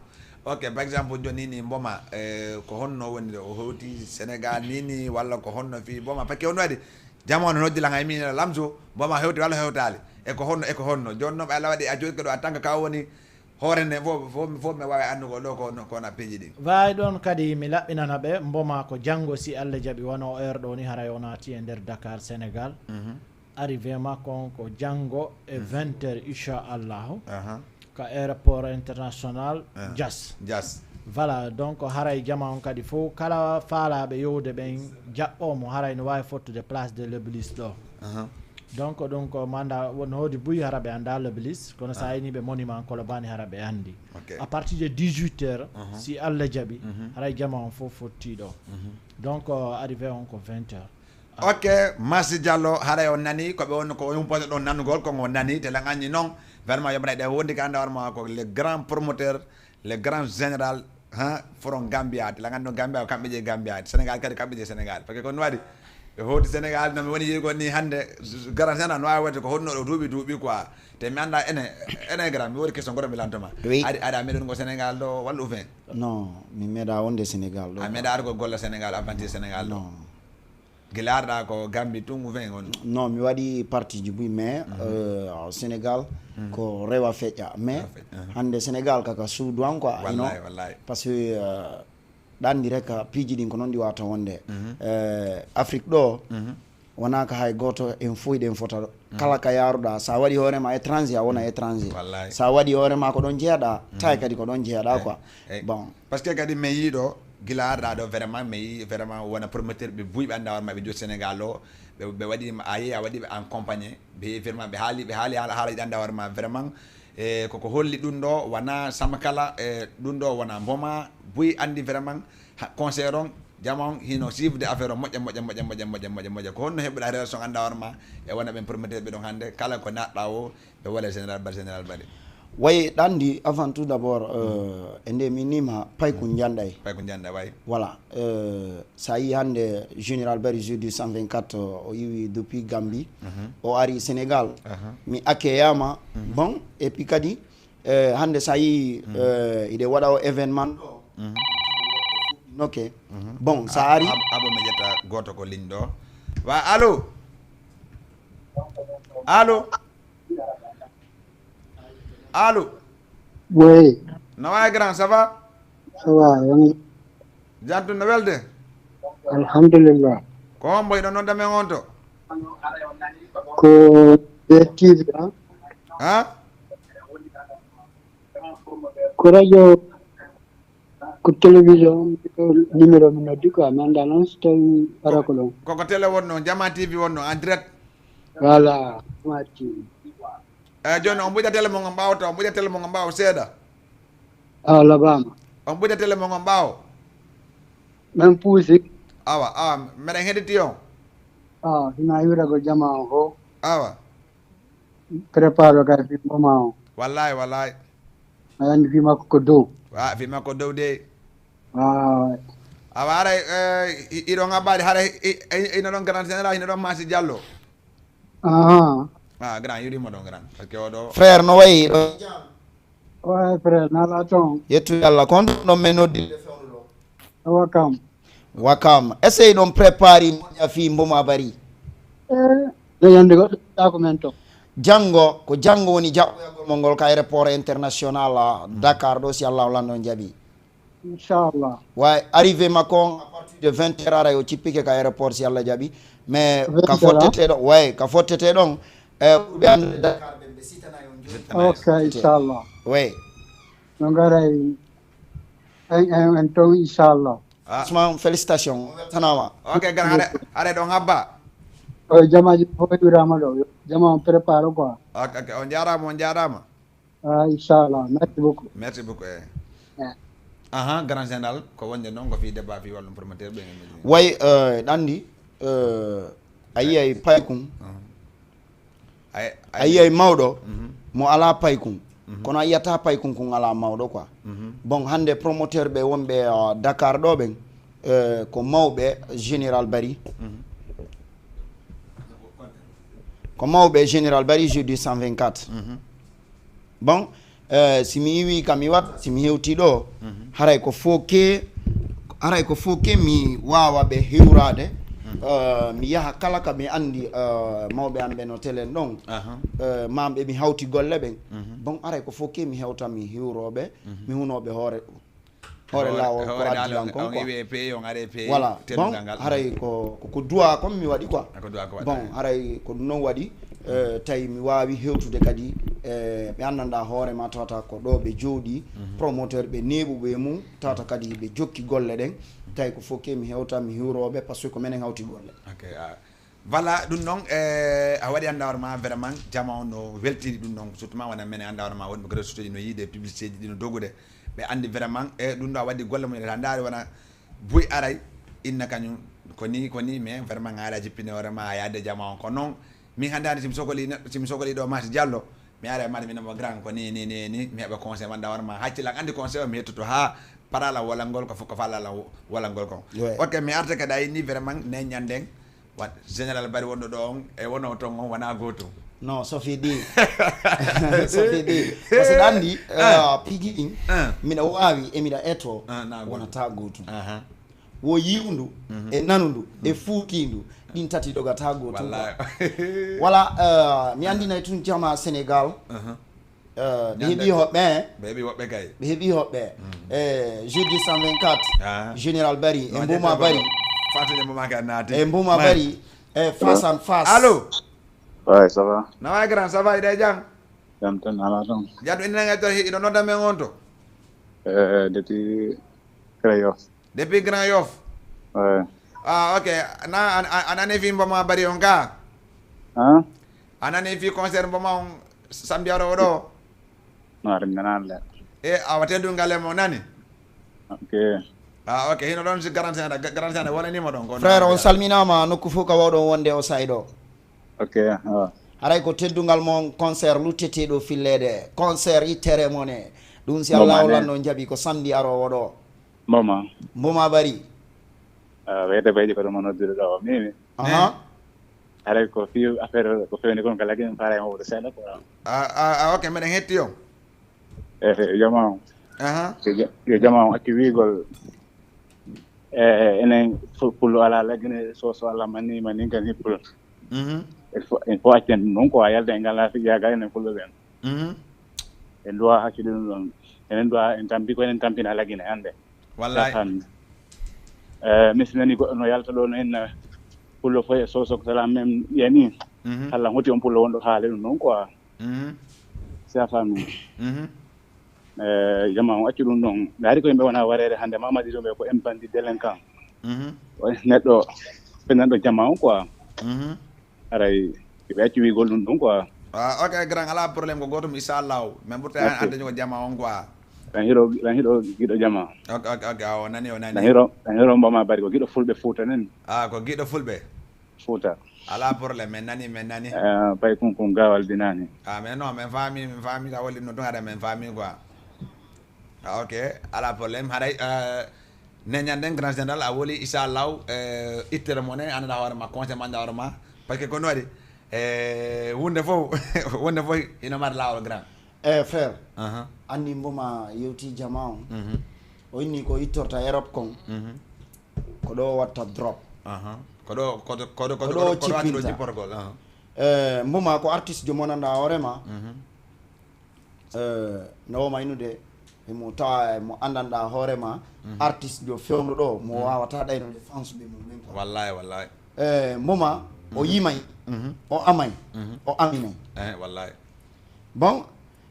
Ok, par exemple, jooni ni Mboma, eh, ko honno woni ɗo? O hewti Sénégal ni ni, walla ko honno fii Mboma? Parce que on waɗi, jama on noddi lan hay min, Lamso, Mboma hewti walla hewtaali? E ko honno, e ko honno? Jooni noon, ɓay Allah waɗi a jooɗike ɗo, a tan ko ka woni hoore nde fof, fof, fof mi waawi anndude ko ɗo ko, ko na piiji ɗin. Waawi ɗon kadi mi laɓɓinana ɓe, Mboma ko janngo, si Allah jaɓi, wano o heure ɗo ni, haray o naati e nder Dakar, Sénégal. Mhm. Arrivé makko on ko janngo e, mhm, vingt heures, inchallahu. Aha. Ka aéroport international, ah, Diass. Diass. Voilà, donc haray jama on kadi fof, kala faalaaɓe yowde ɓen, jaɓɓoo mo, haray no waawi fottude place de l'Obélisque ɗo. Aha. Donc ɗum ko manda won hoodi buy hara ɓe annda l'obélisque, kono sa ini ɓe monument Colobane hara ɓe anndi. Ok. À partir de dix-huit heures, si Allah jaɓi, haray jama on fof fotti ɗo. Donc arrivé on ko vingt heures. Ok, Massi Diallo, haray on nani ko ɓe won ko yumpoto ɗon nanugol ko on nani te lan anni noon. Vraiment yo mbaɗa ɗe wondi ka annda warma ko le grand promoteur, le grand général, ha, from Gambia. Te lan anni Gambia ko kamɓe je Gambia, Sénégal kadi kamɓe je Sénégal. Parce que ko waɗi ɓe hoti Sénégal no mi woni yirgol ni hannde. Grand général no wawi waɗde ko honno ɗo duuɓi duuɓi quoi. Te mi annda ene ene grand mi wori question goto mi lantoma. Oui. Aɗa aɗa meɗon ko Sénégal ɗo walla ou bien? Non, mi meeɗa wonde Sénégal ɗo. A meeɗa argol golla Sénégal, aventure Sénégal ɗo? Non. Gila arɗa ko Gambie tun ou bien on? Non, mi waɗi partie ji buy mais euh, Sénégal ko rewa feƴƴa mais hannde Sénégal kaka suudu an quoi, you know. Wallahi wallahi. Parce que euh, ɗanndi rek piiji ɗin ko noon ɗi wata wonde. Euh, Afrique ɗo wona ka hay gooto en fof ɗen fota ɗo. Kala ka yaruɗa sa waɗi hoorema étranger a wona étranger. Wallahi. Sa waɗi hoorema ko ɗon jeeyaɗa tawi kadi ko ɗon jeeyaɗa quoi. Eh, Bon. Parce que kadi mi yiiɗo gila arɗa ɗo vraiment mi yii vraiment wona promoteur ɓe buy ɓe annda warma ɓe joti Sénégal o. Ɓe ɓe waɗi a yeeyi a waɗi ɓe accompagné ɓe vraiment ɓe haali ɓe haali haala haala ɗi annda warma vraiment. E koko holli ɗum ɗo wona samakala e ɗum ɗo wona mboma buy anndi vraiment. Concert on jama on hino sifde affaire o moƴƴa moƴƴa moƴƴa moƴƴa moƴƴa moƴƴa moƴƴa ko honno heɓɓuɗa relation annda warma e wona ɓen promoteur ɓe ɗon hannde kala ko natɗa o ɓe wala général bari général bari? Wayi ɗanndi avant tout d'abord euh, e nde mi nima payku janɗay. Payku janɗa way. Voilà euh, sa yi hannde général bari jeudi cent vingt-quatre o iwi depuis Gambie o ari Sénégal. Mi accueillama bon et puis kadi euh, hannde sa yi euh, iɗe waɗa o événement ɗo ok bon sa ari. Abo mi ƴetta goto ko ligne ɗo wa allo? Allo? Allo? Oui, No wawi grand ça va? ça va, on Jantu no welde? Alhamdulillah. Ko hombo iɗo nodda men on to? Ko D T V, hein? Ha? Ko radio, ko télévision, ko numéro mi noddi quoi, mi annda noon so tawi ara ko ɗon. Koko télé wonno, Jama T V wonno, en direct. Voilà, Jama T V. Eyyi joni on ɓuƴa télé mon on ɓawo to, on ɓuƴa télé mon on ɓawo seeɗa. A labama. On ɓuƴa télé mon on ɓawo. Min puusi. Awa, awa, meɗen heɗiti on. A hina hiwragol jama on fof. Awa. Prépare kay fi mboma on. Wallahi, wallahi. A andi fi makko ko dow. Wa fi makko dow de. Waaw. Awa haray eh, i- iɗon abbade haray i- i- ino ɗon grand général ino ɗon Massi Diallo. Aha. Ah grand yurima ɗon grand parce que oɗo. Frère no wayi ɗo? Oye frère nala toon. Yettude Allah kon ɗon men noddi. Awa kam. Wakam essaye ɗon prépari moƴƴa fi mboma bari. E ɗo yande goɗɗo ɗa ko men to. Janngo ko janngo woni jaɓɓoyagol mo ngol ka aéroport international ah, Dakar ɗo si Allah o lanɗo jaɓi. Inchallah. Way arrivé makko on à partir de vingt heures aray o cippike ka aéroport si Allah jaɓi. Mais ka Vingt heures, fotteteɗo way ka fotteteɗon e ɓurɓe anndude Dakar ɓe ɓe sitanayi on joni. Ok inchallah. Way. No garay en en en toon inchallah. Ah, Ousmane félicitation on weltanama. Ok grand haray haray ɗon habba. O jamaji fof wirama ɗo. Jama on prépare quoi. Ok ok on jarama on jarama. Ah inchallah, merci beaucoup. Merci beaucoup e. Eh. Aha grand général ko wonde noon ko fi débat fi wallum promoteur ɓe. Way euh, ɗanndi euh, a yiyay paykun. Ay A yiyay mawɗo mo ala paykun. Kono a yiyata paykun kun ala mawɗo quoi. Bon hannde promoteur ɓe wonɓe euh, Dakar ɗo ɓen euh, ko mawɓe général bari. Ko mawɓe général bari jeudi cent vingt-quatre. Bon euh, si mi iwi ka mi watta si mi hewti ɗo haray ko foke haray ko foke mi wawa ɓe hewrade. Euh, mi yaha kala ka mi andi euh, mawɓe am ɓe no telen ɗon. Euh, mamɓe mi hawti golle ɓen. Bon haray ko foke mi hewta mi hewroɓe mi hunoɓe hoore hoore lawol ko addilan kon quoi. Voilà bon haray ko ko duwa kon mi waɗi quoi. Bon haray ko ɗum noon waɗi euh, tawi mi wawi hewtude kadi euh, ɓe anndanɗa hoorema tawata ko ɗo ɓe jooɗi promoteur ɓe neeɓuɓe e mum tawata kadi ɓe jokki golle ɗen tawi ko fof ke mi hewta mi hiwroɓe parce que ko menen hawti golle. Voilà, ɗum noon, eh, a waɗi annda hoore ma, vraiment, jama on no weltini ɗum noon, surtout ma wona menen annda hoore ma, wonɓe ko réseau ji no yiide, publicité ji ɗi no dogude, ɓe anndi vraiment, e ɗum ɗo a waɗi golle mum, a ndaari wona buy aray, inna kañum, ko ni, ko ni, mais vraiment, a ara jippinde hoore ma, a yaade jama on, ko noon, min hannde hannde, si mi sokoli neɗɗo, si mi sokoli ɗo Mati Diallo, mi ara e Mati, mi namo grand, ko ni, ni, ni, ni, mi heɓa conseil, wonde hoore ma, hakkille an anndi conseil o, mi hettoto haa parala wolangol, ko fof ko falala wolangol kon. Ouais. Ok, mi arta kadi, a inni vraiment, ne ñanden, Wat général Bari wonɗo ɗo on e wonoo ton on wonaa gootum. Non, Sophie di. Sophie di. Parce que ɗa anndi, ah, pigi ɗin, ah, miɗa waawi e miɗa eto, ah, na gootum. Wonata gootum. Aha. Wo yi'undu, mhm, e nanundu, e, mhm, fuukiindu, ɗin tati ɗogata gootum. Wallaahi. Quoi. Wala, euh, mi anndinay tun jama Sénégal. Aha. Euh, ɓe heɓi hoɓɓe, hein? Ɓe heɓi hoɓɓe kay. Ɓe heɓi hoɓɓe. Mm. Eh, jeudi cent vingt-quatre, ah, général Bari, e Mboma Bari. Fatude Mboma ka naati. E Mboma Bari, e face en face. Allô? Ouais, ça va. Na waay grand, ça va, iɗa e jam? Jam tan, ala ton. Jam, ina nanga to, iɗo nodda men on to? Eh, depuis Créof. Depuis Grand Yoff? Ouais. Ah, ok. Na, a, a, a nani fi Mboma Bari on ka? Hein? A nani fi concert Mboma on samedi arowo ɗo? Non, mi nanaali. E, awa teddungal e mo nani? Ok. Ah, ok. Hino ɗon si Grand Sene, Grand Sene wonanima ɗon, ko frère, on salminama nokku fof ka wawɗon wonde o say ɗo. Ok, ah. Haray ko teddungal mon concert lutteteɗo filleede, concert ittere mone. Ɗum si Allah o lanno jaɓi ko samedi arowo ɗo. Mboma. Mboma Bari. Ah, weyde baydi ko ɗum o noddude ɗo o mimi. Aha. Eh. Haray ko fi affaire ko fewni kon ka lagin fara e mawɗo seeɗa quoi. Ah, ah, ah, ok, meɗen hetti on. Eh, eh, jama on. Aha. Yo ja-, yo jama on accu wiigol. Eh, eh, enen fu-, pullo ala lagine so, so Allah manni, manni kan hippul. Mhm. Il faut, il faut accen ɗum ɗon quoi, yalda e ngal lafi jaga enen fulɓe ɓen. Mhm. En duwa accude ɗum ɗon. Enen duwa en tampi ko enen tampina lagine hannde. Wallahi. Sa faami. Eh, mi si nani goɗɗo no yalta ɗo no inna pullo fof e Soso ko salam men yani. Mhm. Halla hoti on pullo wonɗo haale ɗum noon quoi. Mhm. Sa faami. Mhm. Eh, jama on accu ɗum ɗon. Ndaari ko yimɓe wona wareede hannde, Mamadi ɗum ɓe ko en bandi délinquant. Mhm. O neɗɗo fenanɗo jama on quoi. Mhm. Haray ɓe accu wiigol ɗum ɗon quoi. Ah, ok, grand, ala problème, ko gootum, inchallahu. Men ɓurta hen arde ko jama on quoi. Ɗan hiɗo, ɗan hiɗo giɗo jama. Ok, ok, ok, ah, o nani, o nani. Ɗan hiɗo, ɗan hiɗo Mboma Bari ko giɗo fulɓe Fuuta nen. Ah, ko giɗo fulɓe? Fuuta. Ala problème, men nani, men nani. Ah, pay kun kun gawal dinani. Ah, mais non, men faami, men faami, sa woli no ɗum haɗa, men faami quoi. Ah, ok, ala problème. Haray, euh, ne ñanden grand général, a woli, inchallahu, euh, ittere mo ne, annda hoore ma, conseil ma, annda hoore ma. Parce que ko no waɗi, eh, wonde fof, wonde fof ina mari laawol grand. Eh, frère, aha, anndi Mboma yewti jama on. Mhm. O inni ko ittorta Europe kon. Mhm. Ko ɗo watta drop. Aha. Ko ɗo, ko ɗo, ko ɗo, ko ɗo, ko ɗo, ko ɗo watta ɗo cippinta. Jipporgol, aha. Eh, Mboma ko artiste jo mo nanda hoore ma. Mhm. Eh, no woma innude, emo tawa, mo anndanɗa hoore ma, mhm, artiste jo fewndo ɗo, mo, mhm, wawata ɗaynude fans ɓe mum men quoi. Wallahi, wallahi. Eh, Mboma, o, mhm, yimay, mhm, o amay, mhm, o aminay. Eh, wallahi. Bon,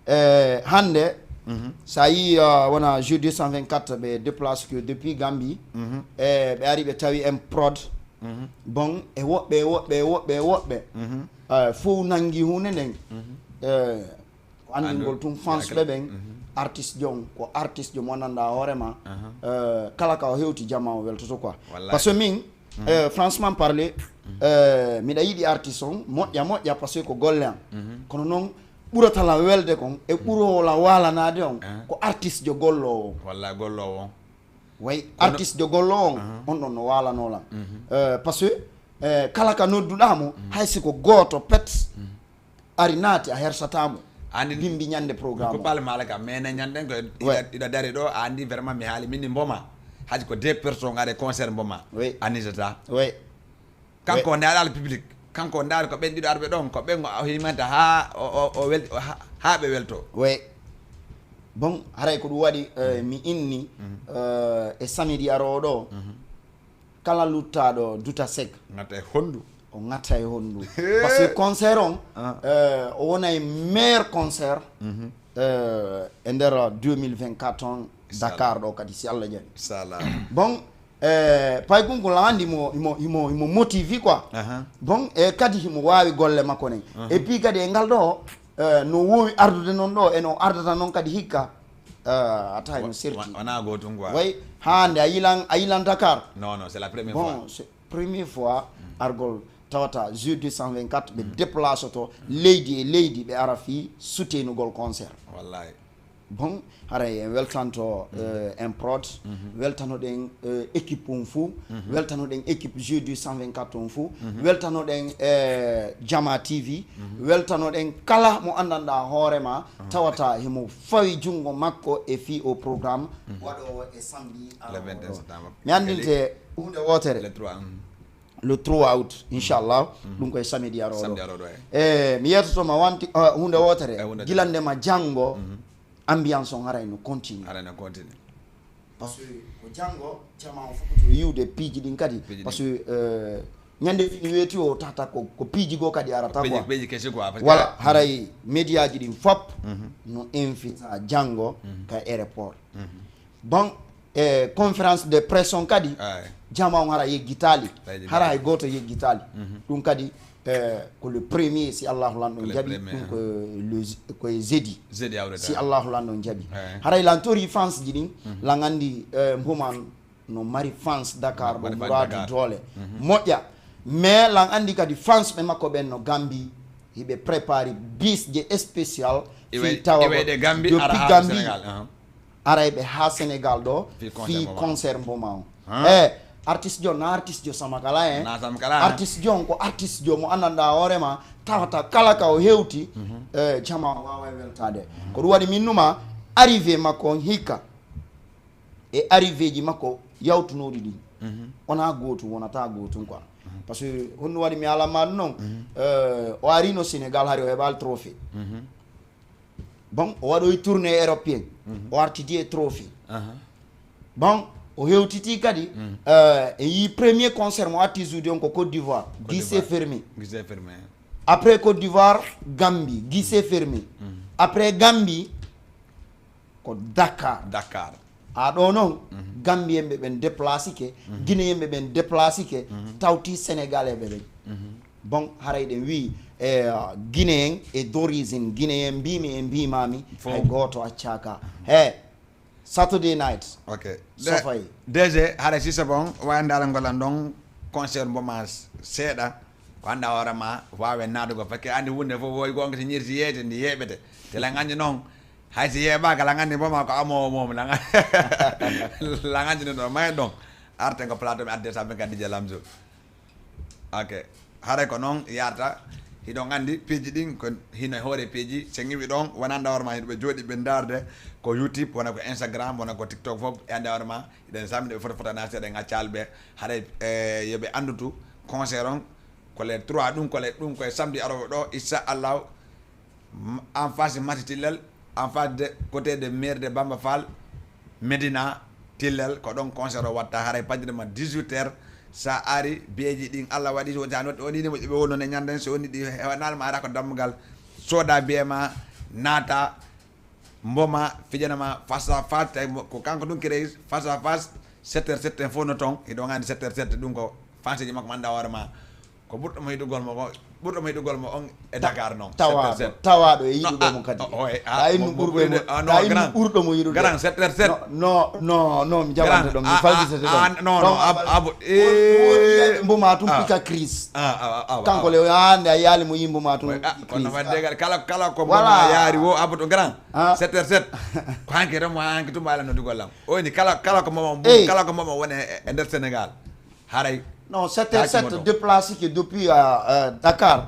eh, hannde, mhm, sa yi, uh, wona jeudi cent vingt-quatre, ɓe déplace que depuis Gambie, mhm, e ɓe ari ɓe tawi en prod. Mhm. Bon, e woɓɓe, e woɓɓe, e woɓɓe, e woɓɓe, mhm, eh, fof nangi hunde nden. Mhm. Eh, ko anndingol tun fans ɓe ɓen, mhm, artiste jo on, ko artiste jo mo nanda hoore ma, aha, eh, kala ka o hewti jama o weltoto quoi. Wallahi. Parce que min, mhm, eh, franchement parler, mhm, eh, miɗa yiɗi artiste on, moƴƴa, moƴƴa, parce que ko golle am. Mhm. Kono noon, ɓurata la welde kon, e ɓurowo la walanaade on, aha, ko artiste jo gollowo on. Wallahi, gollowo on. Way, kono artiste jo gollowo on, aha, on ɗon no walano lan. Mhm. Eh, parce que, eh, kala ka nodduɗa mo, mhm, hay si ko gooto pet, mhm, ari naati a hersata mo. Andi bimbi ñande programme ko o. Pale mala ka, mais ne ñanden ko, ouais, iɗa, iɗa dari ɗo, a andi vraiment mi haali min ni Mboma. Haji ko deux personnes ngare concert Mboma. Oui. Anisata. Oui. Kanko, oui, o ndaari public. Kanko o ndaari ko ɓen ɗiɗo arɓe ɗon, ko ɓen o himanta haa o, o, o wel-, o ha-, haa ɓe welto. Oui. Bon, haray ko ɗum waɗi, eh, mi inni, mhm, eh, e samedi aroowo ɗo, mhm, kala luttaaɗo Duta Seck. Ŋatta e honndu. O ŋatta e honndu. Hee! Parce que concert on, ah, eh, o wona e meilleur concert, mhm, eh, e nder deux mille vingt-quatre on, inchallah, Dakar ɗo kadi, si Allah jaɓi. Inchallah. Bon, Eh, pay kunkun lan andi mo imo imo imo motivi quoi. Bon, e kadi himo waawi golle makko nen. Et puis kadi e ngal ɗo, eh, no woowi ardude noon ɗo e no ardata noon kadi hikka. Eh, ata hino serti. Wona gotum quoi. Way hande a yilan a yilan Dakar. Non non, c'est la première fois. Bon, c'est première fois argol tawata jeu deux cent vingt-quatre ɓe déplace to leydi e leydi ɓe ara fii soutenugol concert. Wallahi. Bon, haray en weltanto eh, en prod, weltanoɗen eh, équipe on fou, weltanoɗen équipe jeu deux cent vingt-quatre on fou, weltanoɗen eh, Jama T V, weltanoɗen kala mo andanɗa hoorema tawata himo fawi junngo makko e fii o programme waɗowo e samedi. Le vingt et un septembre. Mi andinte hunde wootere. Le trois. Le trois août, inchallah. Ɗum koye samedi arooɗo. Samedi arooɗo, eh. Eh, mi yeetotoma wanti eh, hunde wootere. Eh, hunde gilande ma janngo, ambiance on haray no continue. Haray no continue. Parce que ko janngo jama on fof ko to yiwde piiji ɗin kadi. Piiji ɗin. Parce que eh, ñande fini weeti o tata ko ko piiji goo kadi arata quoi. Piiji kesi quoi. Parce que voilà, haray médiaji ɗin fop no invita janngo ka aéroport. Bon, e conférence de presse on kadi, jama on hara yeggitaali. Hara hay gooto yeggitaali. Ɗum kadi eh, ko le premier si Allahu lanɗo jaɓi. Ɗum ko le- ko e jeudi. Si Allahu lanɗo jaɓi. Haray lan tori fans ji ɗin lan anndi eh, mbuman no mari fans Dakar ɗo muradi doole moƴƴa. Mais lan anndi kadi fans ɓe makko ɓen no Gambi hiɓe prépari bis je spécial fii tawa depuis Gambi arayɓe ha Sénégal ɗo fii concert mboma on. E artiste jo na artiste jo samakala en. Artiste jo on ko artiste jo mo anndanɗa hoorema tawata kala ka o hewti e jama o wawa weltade. Ko ɗum waɗi min numa arrivé makko on hikka e arrivé ji makko yawtunoɗi ɗin wona gotum wonata gotum quoi. Parce que honno waɗi mi alamma ɗum noon o arino Sénégal hari o heɓal trophée. Bon, o waɗoyi tournée européen o artidi e trophée. Bon, o hewtiti kadi e yi premier concert mo atti joude on ko Côte d'Ivoire. Guichet fermé. Après Côte d'Ivoire, Gambie guichet fermé. Après Gambie ko Dakar. Dakar. A ɗo noon Gambien ɓe ɓen déplacike, Guinéen ɓe ɓen déplacike, tawti Sénégalais ɓe ɓen. Bon, haray ɗen wii e Guinéen e d'origine Guinéen mbimi e mbimami hay gooto accaka. He Saturday night. Ok. Sofay. D G, haray si c'est bon, wayande ala ngolan ɗon concert mboma seeɗa. Ko annda hoore ma waawe naatugol fakke anndi huunde fof woy goonga so ñirsi yeeyde ndi yeeɓete. Te lan anndi noon hay so yeeɓaaka lan anndi mboma ko amowo mom lan anndi no ɗo may ɗon arte ko plateau mi adde sabbe kadi je lamso. Ok. Haray ko noon yarta. Hiɗon anndi piiji ɗin ko hino e hoore piiji so ngiwi ɗon wonande hoore ma hiɗo ɓe jooɗi ɓe ndaarde ko youtube wona ko instagram wona ko tiktok fof e annde hoore ma hiɗen samni ɓe foto foto na seeɗa en accaali ɓe. Haray e yo ɓe anndutu concert on ko les trois ɗum ko les ɗum koye samedi arowo ɗo inchallahu. En face match tillel en face de côté de maire de bamba fall. Médina tillel ko ɗon concert o watta haray paƴirde ma dix-huit heures. Sa ari biyeji ɗin allah waɗi so woni sa notti woni ni moƴƴo ɓe wonno ne ñanden so woni ɗi hewanalma ara ko dammugal soda biye ma naata. Mboma fijanama face à face tawi ko kanko ɗum kirey face à face. Sept heures sept en fof no toon hiɗo gandi sept heures sept ɗum ko fanseji makko manda hoore ma. Ko ɓurɗo mo yiɗugol mo ko ɓurɗo mo yiɗugol mo on e dakar noon tawaɗo tawaɗo e yiɗuɗo mo kadi ta innu ɓurɗo mo ta innu ɓurɗo mo yiɗude grand sept heures sept. Non non non mi jaɓante ɗon mi faltisete ɗon non abo mboma tum pika crise. Kanko le hande a yaali mo yi mboma tum. Kono wadde kala kala ko mboma yaari wo abo to grand sept heures sept. Ko hanki remo hanki tum ala no dugol lam. Oni kala kala ko mboma kala ko mboma woni e nder sénégal. Haray non sept heures sept déplacé que depuis dakar.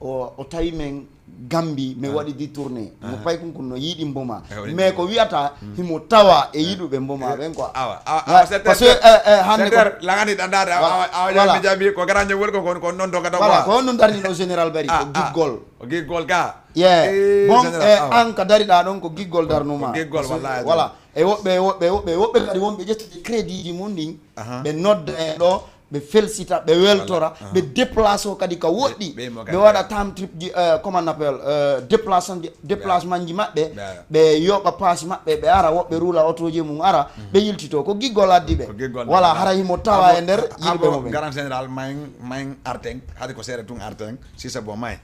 O tawi men gambi mi waɗi di tourné mo pay kun kun no yiɗi mboma mais ko wiyata himo tawa e yiɗuɓe mboma ɓen quoi. Awa awa sept heures sept hande ko lagani ɗanɗade awa awa yami jaɓi ko garaño woni ko kon kon noon dogata voilà ko honno darnino général bari ko giggol. Ko giggol ga ye bon e an ka dariɗa ɗon ko giggol darnuma giggol wallahi voilà. E woɓɓe e woɓɓe e woɓɓe e woɓɓe kadi wonɓe ƴettude crédit ji mum ɗin ɓe nodda en ɗo. Ɓe felsita, ɓe weltora, ɓe déplace o kadi ka woɗɗi. Ɓe waɗa time trip ji, euh, comment on appelle, euh, déplacement ji, déplacement ji maɓɓe. Ɓe yoɓa paasi maɓɓe, ɓe ara, woɓɓe rula otoji mum ara, ɓe yiltito. Ko giggol addi ɓe. Voilà, hara himo tawa e nder yimɓe mo ɓe. Garant général, main, main arten, hade ko seeɗa tun arten, si c'est bon, main.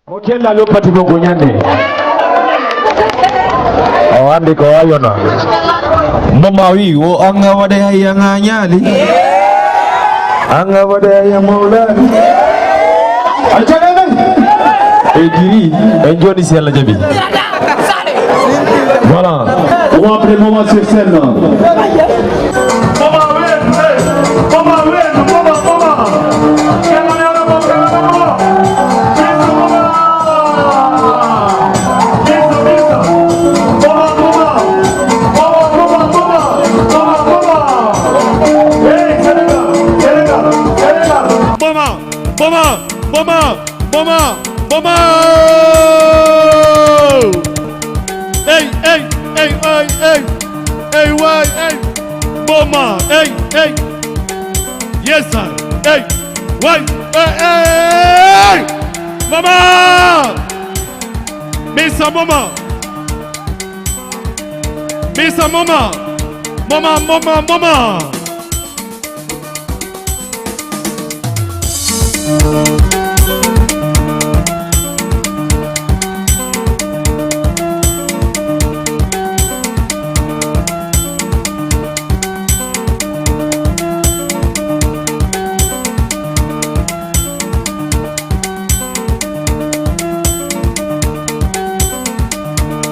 Mo kella loppati mo ko ñande. O andi ko ayona. Mama wi wo anga wade hayya nga ñaali. Anga wade hayya mawlani. Acca men. E jiri, en joni si Alla jabi. Voilà. On va appeler Mama sur scène. Boma, boma, boma, boma, boma. Ey, ey, ey, ey, ey. Ey, way, ey. Boma, ey, ey. Yes, sir. Ey, way, ey, ey. Mama. Misa mama. Misa mama. Mama, mama, mama.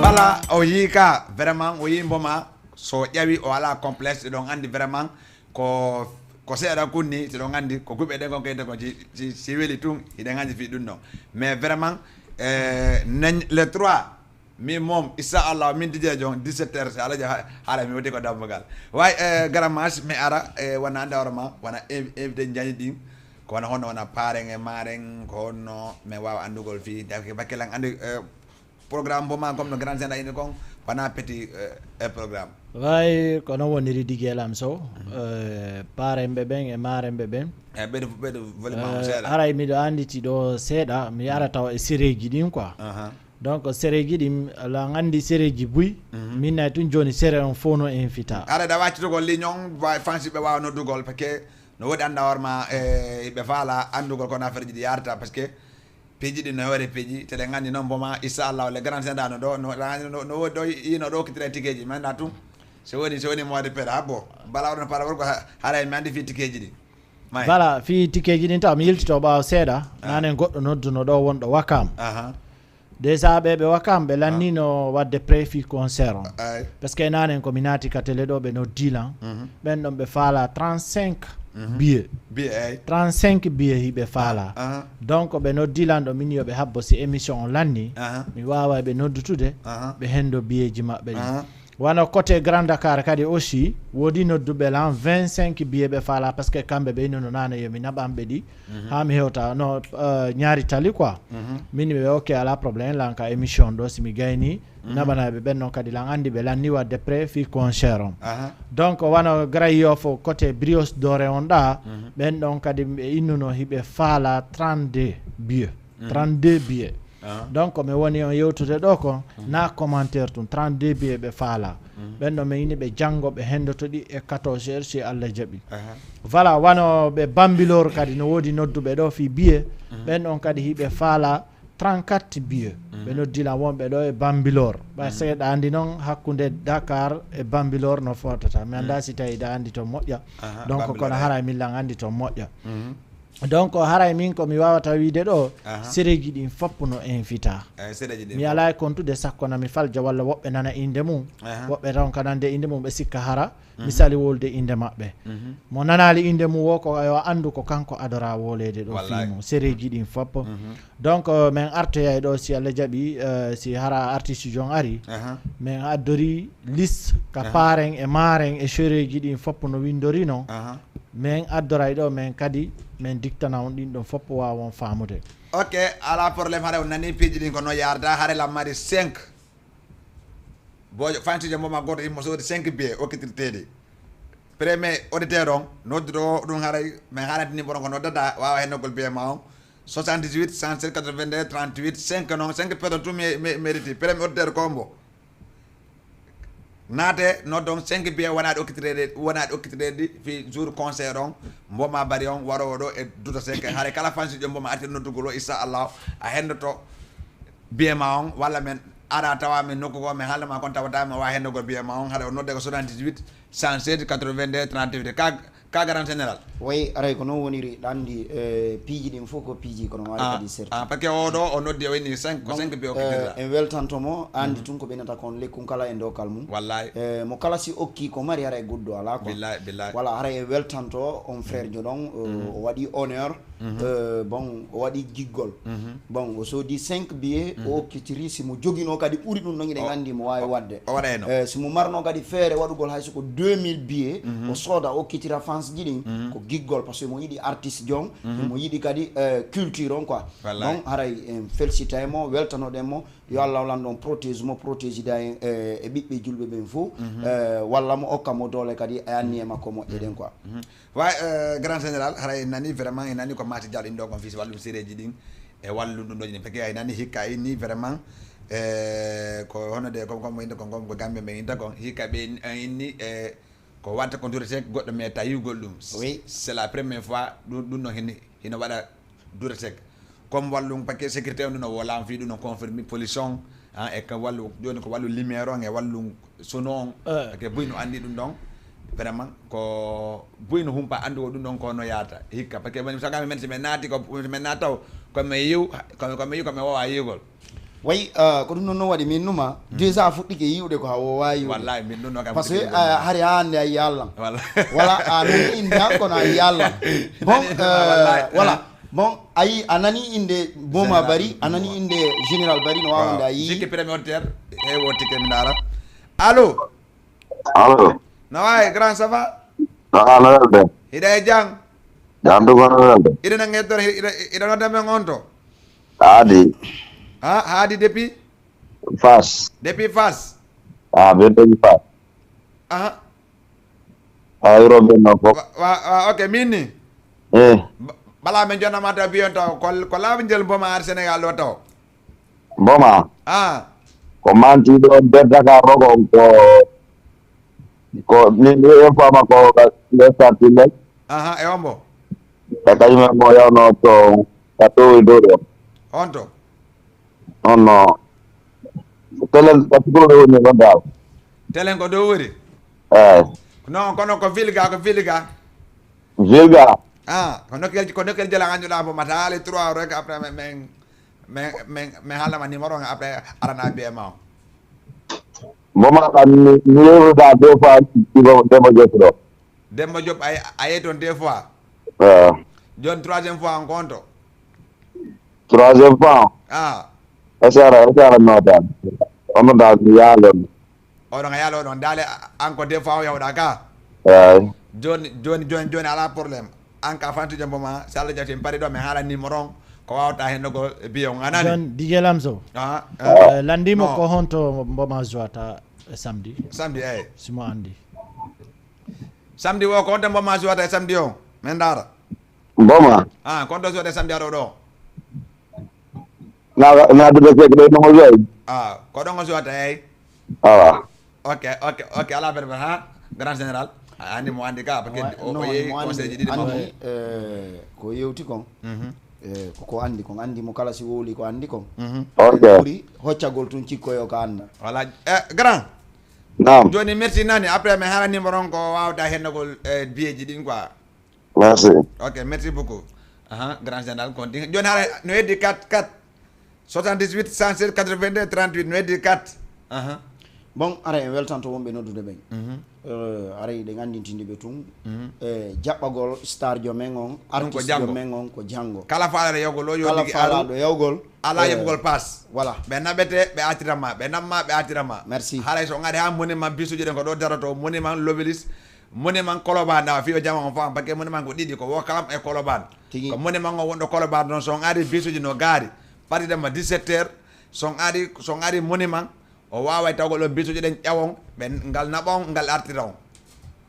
Bala o yii ka vraiment, o yii mboma, so ƴawi o ala complexe, ɗon andi vraiment ko Ko seeɗa kunni, si ɗon anndi ko kuɓe ɗen kon kayte kon, si, si, si weli tun, hiɗen anndi fii ɗum ɗon. Mais vraiment, eh, nen, le trois, min moom, inchallah, min dijeejo on, dix-sept heures, si Alla jaɓi, ha-, haala mi woti ko dambugal. Way, eh, grand mas, mi ara, eh, wona annda hoore ma, wona inv-, invité njañi ɗin, ko wona honno, wona paaren e maaren, ko honno, mi waawa anndugol fii, dake bakkelan anndi, eh, programme mbo ma, comme no grand senda ini kon, wona petit, eh, eh, programme. Way, ko non woniri Digel am Sow. Eh, paaren ɓe ɓen e maaren ɓe ɓen. Eh, ɓeydu, ɓeydu volume ma on Eh, seeɗa. Haray miɗo annditi ɗo seeɗa, mi ara taw e sereji ɗin quoi. Aha. Donc, sereji ɗin, lan anndi sereji buy, Mhm. min nay tun jooni sere on fof no invita. Ara da waccitugol ligne on, wa-, fansi ɓe waawa noddugol, parce que no woodi annda hoore ma, eh, ɓe faala anndugol kono affaire ji ɗi yarata, parce que piiji ɗi no hoore piiji, te ɗen anndi noon, mbo ma, inchallah, le grand senda no ɗo, no, no, no woodi ɗo, ino ɗo okkitira tikeji, mi annda tun. So woni, so woni mois de pera, ha bo. Bala oɗon paala worko ha-, haray mi anndi fii tikeji ɗi. May. Voilà, fii tikeji ɗin taw, mi yiltito ɓaawo seeɗa, Ah. nanen goɗɗo nodduno ɗo wonɗo Wakam. Aha. Déjà ɓe, ɓe Wakam, ɓe Ah. lannino waɗde prêt fii concert on. Ay. Parce que nanen ko mi naati ka télé ɗo, ɓe noddi lan. Mhm. Ɓen ɗon ɓe faala trente-cinq Mhm. billets. Billet, ay. Trente-cinq billets hiɓe faala. Aha. Donc, ɓe noddi lan ɗo, min yo ɓe habbo si émission on lanni. Aha. Mi waaway ɓe noddutude, Aha. ɓe hendo billetji maɓɓe ɗin. Aha. Wano côté Grand Dakar kadi aussi, woodi nodduɓe lan vingt-cinq billets ɓe faala, parce que kamɓe ɓe innuno naane yo mi naɓan ɓe ɗi. Mhm. Haa mi hewta, no, eh, ñaari tali quoi. Mhm. Min ɓe, ok, ala problème, lan ka émission ɗo, si mi gayni, Mhm. naɓanay ɓe ɓen non kadi lan anndi ɓe lanni waɗde prêt fii concert on. Aha. Donc, wano Grand Yoff côté Brioche Dorée on ɗa, Mhm. ɓen ɗon kadi ɓe innuno hiɓe faala trente-deux billets. Mhm. Trente-deux billets. Aha. Donc, mi woni on yewtude ɗo ko, Mhm. na commentaire tun, trente-deux billets ɓe faala. Mhm. Ɓen ɗon mi ini ɓe janngo ɓe hendoto ɗi e quatorze heures si Alla jaɓi. Aha. Voilà, wano ɓe Bambilor kadi no woodi nodduɓe ɗo fii billet. Mhm. Ɓen ɗon kadi hiɓe faala trente-quatre billets. Mhm. Ɓe noddi lan wonɓe ɗo e Bambilor. Ɓay Mhm. seeɗa anndi non hakkunde Dakar e Bambilor no fotata. Mi annda Mhm. si tawi ɗa anndi to moƴƴa. Aha, Donc, Bambilor, kono ay. haray min lan anndi to moƴƴa. Mhm. Donc, haray min ko mi waawata wiide ɗo, Aha. sereji ɗin fof no invita. Eh, sereji ɗin Mi fof. alaa e kontude sakko na mi falja walla woɓɓe nana innde mum. Aha. Woɓɓe tan ka nande innde mum, ɓe sikka hara, Mhm. mi sali wolde innde maɓɓe. Mhm. Mo nanaali innde mum wo ko yo anndu ko kanko adora woleede ɗo Wallahi. fii mum. Sereji ɗin fof. Mhm. Donc, euh, min artoyay ɗo si Alla jaɓi, euh, si hara artiste jon ari. Aha. Min addori liste ka Aha. paaren e maaren e sereji ɗin fof no winndori non. Aha. Min addoray ɗo, min kadi, min diktana on ɗin ɗon fof waawa on faamude. Ok, ala problème, hare on nani piiji ɗin ko no yarda, hare lan mari cinq. Bojo, fantijo mbo ma gooto immo soodi cinq billets okkitirteeɗi. Premier auditeur on, nodduɗo o ɗum haray, min haalante numéro on ko noddata, waawa hennogol billet ma on. Soixante-dix-huit, cent sept, quatre-vingt-deux, trente-huit, cinq non, cinq personnes tout mé-, mé-, mérite. Premier auditeur ko mbo. Naate, noddon cinq billets wonaaɗi okkitireede, wonaaɗi okkitireede fii jour concert on, mbo ma bari on, waroowo ɗo e Duta Seck. Haray kala fantijo mbo ma artir noddugol o, inchallah, a hendoto billet ma on, walla min ara tawa min nokku goo, min haalna ma kon tawata, mi waawa hennogol billet ma on, haray o nodde ko soixante-dix-huit, cent seize, quatre-vingt-deux, trente-huit. Ka, ka grand général. Way, aray ko non woniri, ɗa anndi, eh, piiji ɗin fof ko piiji kono maari Ah, kadi serti. ah, parce que o ɗo, o noddi, o inni cinq, ko Donc, cinq billets o eh, kitirta. en weltanto mo, anndi Mhm. tun ko ɓeynata kon lekkun kala e dokkal mum. Wallahi. Eh, mo kala si okki ko mari, haray goɗɗo alaa quoi. Billahi, billahi. Voilà, haray en weltanto on frère jo ɗon, o, Mhm. o waɗi honneur, Mhm. eh, bon, o waɗi giggol. Mhm. Bon, o soodi cinq billets, o Mhm. okkitiri, si mo jogino kadi ɓuri ɗum ɗon, hiɗen O, anndi mo waawi o, waɗde. o waɗayno. Eh, si mo marno kadi feere waɗugol hay so ko deux mille billets, Mhm. o sooda, o okkitira fans ji ɗin, Mhm. ko giggol, parce que mo yiɗi artiste jon, Mhm. mo yiɗi kadi, eh, culture on quoi. Wallahi. Donc, haray en felsitay mo, weltanoɗen mo, yo Allah lan ɗon protège mo, protège da en, eh, e ɓiɓɓe julɓe ɓen fof, Mhm. eh, walla mo okka mo doole kadi e anniye makko moƴƴe ɗen quoi. Mhm. Wa, eh, grand général, haray en nani vraiment, en nani ko Mati Diallo ɗin ɗo kon fii si wallum sereji ɗin, e wallum ɗum ɗo jini, parce que en nani hikka inni vraiment, eh, ko hono de, comme, comme innde kon, comme ko Gambie ɓe innta kon, hikka ɓe in-, inni, eh, ko watta ko duretee goɗɗo mais tawi yugol ɗum. Oui. C'est la première fois ɗum, ɗum ɗon hino, hino waɗa duretee. Comme wallum paquet sécurité on ɗum no wolaama fii ɗum no confirmé police on, ah, e ka wallu, jooni ko wallu lumière on e wallu sono on. Eh. Paquet buy no anndi ɗum ɗon. Vraiment, ko buy no humpa anndu ko ɗum ɗon ko no yaata. Hikka, paquet men, sagami men, si men naati ko, si men naataw, ko men yiw, ko, ko men yiw, ko men wawa yiwgol. Wayi, ah, ko ɗum ɗon noon waɗi min numa. Déjà a fuɗɗike yiwde ko a woowa yiwde. Wallahi, min ɗum ɗon kam. Parce que, fuɗɗike yiwde ah, hari haa hannde a yiyallan. Wallahi. Wala a nani inde an kono a yiyallan. Bon, Nani, euh, wallahi, voilà. Ah. Bon, a yi a nani inde Boma Général. Bari, a nani inde Général Bari no waawande a yi. Jikki premier auditeur, e o ticket mi ndaara. Allo? Allo? No wayi, grand, ça va? Ah, no welde? Hiɗa e jam? Jam ɗum ko no welde? Hiɗa no ngeddor, hiɗa, hiɗa nodda men on to? Haadi. Ha, Haadi depuis? Fass. Depuis Fass? Ah, bien depuis Fass. Aha. Ah, Europe no fof. Wa, wa, wa, ok, min ni. Eh. Ba, bala men jonna ma taw biyon taw, ko, ko laabi njel Boma ar Sénégal ɗo taw. Boma. Ah. Ko manti ɗo nder Dakar ɗo kon ko, ko min mi en fama ko ka, le stade Tilel. Aha, e ombo. Ka kañum en mo yawno to, ka to e dow ɗo. On to? On no. Telen ka tukuro ɗo woni ɗon dal. Telen ko dow woni? Eh. Non, kono ko Vilga, ko Vilga. Vilga. Ah, ko nokkel, ko nokkel jela ganduɗa Boma ta haali trois rek après men, men, men, men, men haalama numéro on après arana biye ma o. Boma kan mi, mi yeruda deux fois Demba Diop ɗo. Demba Diop, a, a yehi toon deux fois? Eh. Jooni troisième fois on ko on to? Troisième fois? Ah. Est-ce que ara, est-ce que ara nota? Ono da mi yalon. Oɗon a yaalo ɗon. Daale a, an ko deux fois o yawɗa ka? Eyi. Jooni, jooni, jooni, jooni alaa problème. An ka fantude Boma, so Allah jaɓi mi pari ɗo, mi haala numéro on, ko wawata hen ɗo ko biye on, a nani? Jooni, D J Lamso. Ah, eh. Eh, landimo ko honto Boma jouata e samedi? Samedi, eyi. Simo andi. Samedi o, ko honto Boma jouata e samedi o? Men ndaara. Boma. Ah, ko honto jouata e samedi aɗo ɗo? Na, na duɓe kek ɗo no mo jouay. Ah, ko ɗon o jouata, eyi. Awa. Ok, ok, ok, ala berber, ha? Grand général. A andi mo andi ka, parce que o, o yehi conseil ji ɗiɗi makko. Andi, eh, ko yewti kon. Mhm. Eh, ko, ko andi kon, andi mo kala si wowli ko andi kon. Mhm. Ok. Ɓuri hoccagol tun cikkoyo ka anda. Voilà. Eh, grand. Naam. Jooni merci nani, après mi haala numéro on ko wawata hennagol, eh, biyeji ɗin quoi. Merci. Ok, merci beaucoup. Aha, grand général, kon ɗin. Jooni haala no heddi quatre quatre soixante-dix-huit cent seize quatre-vingt-deux trente-huit, no heddi quatre. Aha. Bon, ara en weltanto wonɓe noddude ɓen. Mhm. Eh, ara eɗen anndintinde ɓe tun. Mhm. Eh, jaɓɓagol star jo men on, artiste jo men on ko janngo. Kala faalaɗo yawgol o, yo ligi aru. Kala faalaɗo yawgol. Ala, eh, yoɓugol pass. Voilà. Ɓe naɓete, ɓe artira ma. Ɓe namma, ɓe artira ma. Merci. Haray so on ari ha monument bisuji ɗen ko ɗo daroto, monument Lovelis, monument Colobane, nda fiyo jama on fam, parce que monument ko ɗiɗi, ko Ouakam e Colobane. Tigi. Ko monument on wonɗo Colobane ɗon, so on ari bisuji no gaari, partidema dix-sept heures, so on ari, so on ari monument, o waway tawgol ɗon bisuji ɗen ƴawon, ɓe ngal naɓa on, ngal artira on.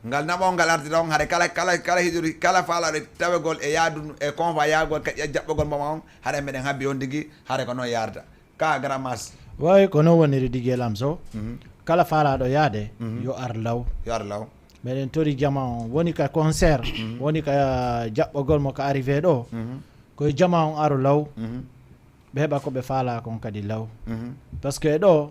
Ngal naɓa on, ngal artira on, haɗa kala, kala, kala hiɗori, kala faalaɗo tawegol e yaadu, e convoi yaagol, ka ƴa-, jaɓɓogol mboma on, haɗa meɗen habbi on tigi, haɗa ko noon yarda. Ka Grand Mas. Wawi ko noon woniri Didier Lamso. Mhm. Kala faalaɗo yaade, mhm, yo ar law. Yo ar law. Meɗen tori jama on. Woni ka concert, mhm, woni ka jaɓɓogol mo ka arrivé ɗo. Mhm. Koye jama on aro law. Mhm. Ɓe heɓa ko ɓe faala kon kadi law. Mhm. Parce que ɗo,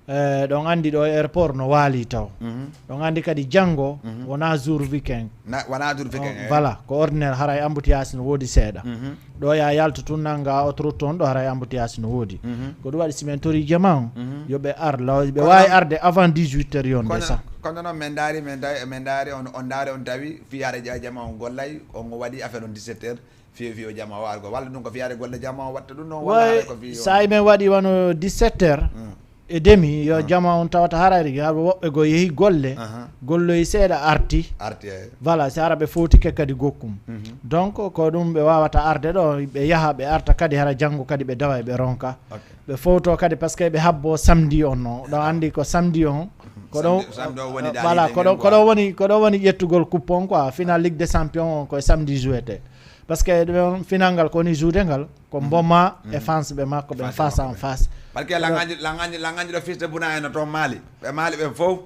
eh, ɗon andi ɗo airport no waali taw. Mhm. Ɗon andi kadi janngo, mhm, wona jour weekend. Na, wona jour weekend, eh. Voilà, ko ordinaire, haray embouteillage no woodi seeɗa. Mhm. Ɗo ya yaltu tun nanga autoroute toon ɗo, haray embouteillage no woodi. Mhm. Ko ɗum waɗi si men tori jama on, mhm, yo ɓe ar law, ɓe wawi arde avant dix-huit heures yonde sa. Kono noon men ndaari, men ndaari, men ndaari on, on ndaari on tawi fii haɗa jama on gollay, on waɗi affaire on dix-sept heures. Fiyo, fiyo jama o argo. Walla ɗum ko fiyaade golle jama o watta ɗum noon, walla haɗa ko fiyo. Sa men waɗi wano dix-sept heures, mm, et demi, yo, mm, jama on tawata harayri, haa woɓɓe go yehi golle, aha, golloyi seeɗa arti. Arti, eyi. Voilà, si hara ɓe fowtike kadi gokkum. Mhm. Donc, ko ɗum ɓe wawata arde ɗo, ɓe yaha, ɓe arta kadi hara janngo kadi ɓe dawa ɓe ronka. Ok. Ɓe fowto kadi parce que ɓe habbo samedi on no. Ɗo andi ko samedi on. Ko ɗo, samedi, samedi o woni, eh, voilà, ko ɗo, ko ɗo woni, ko ɗo woni ƴettugol coupe on quoi. Final Ligue des Champions on ko e samedi jouete. Parce que ɗum final ngal ko woni joude ngal, ko, mhm, Mboma e, mhm, fans ɓe makko ɓen face en face. Parce que langaji, langaji, langaji ɗo fils de Bounaya no toon Mali. Ɓe Mali ɓe fof,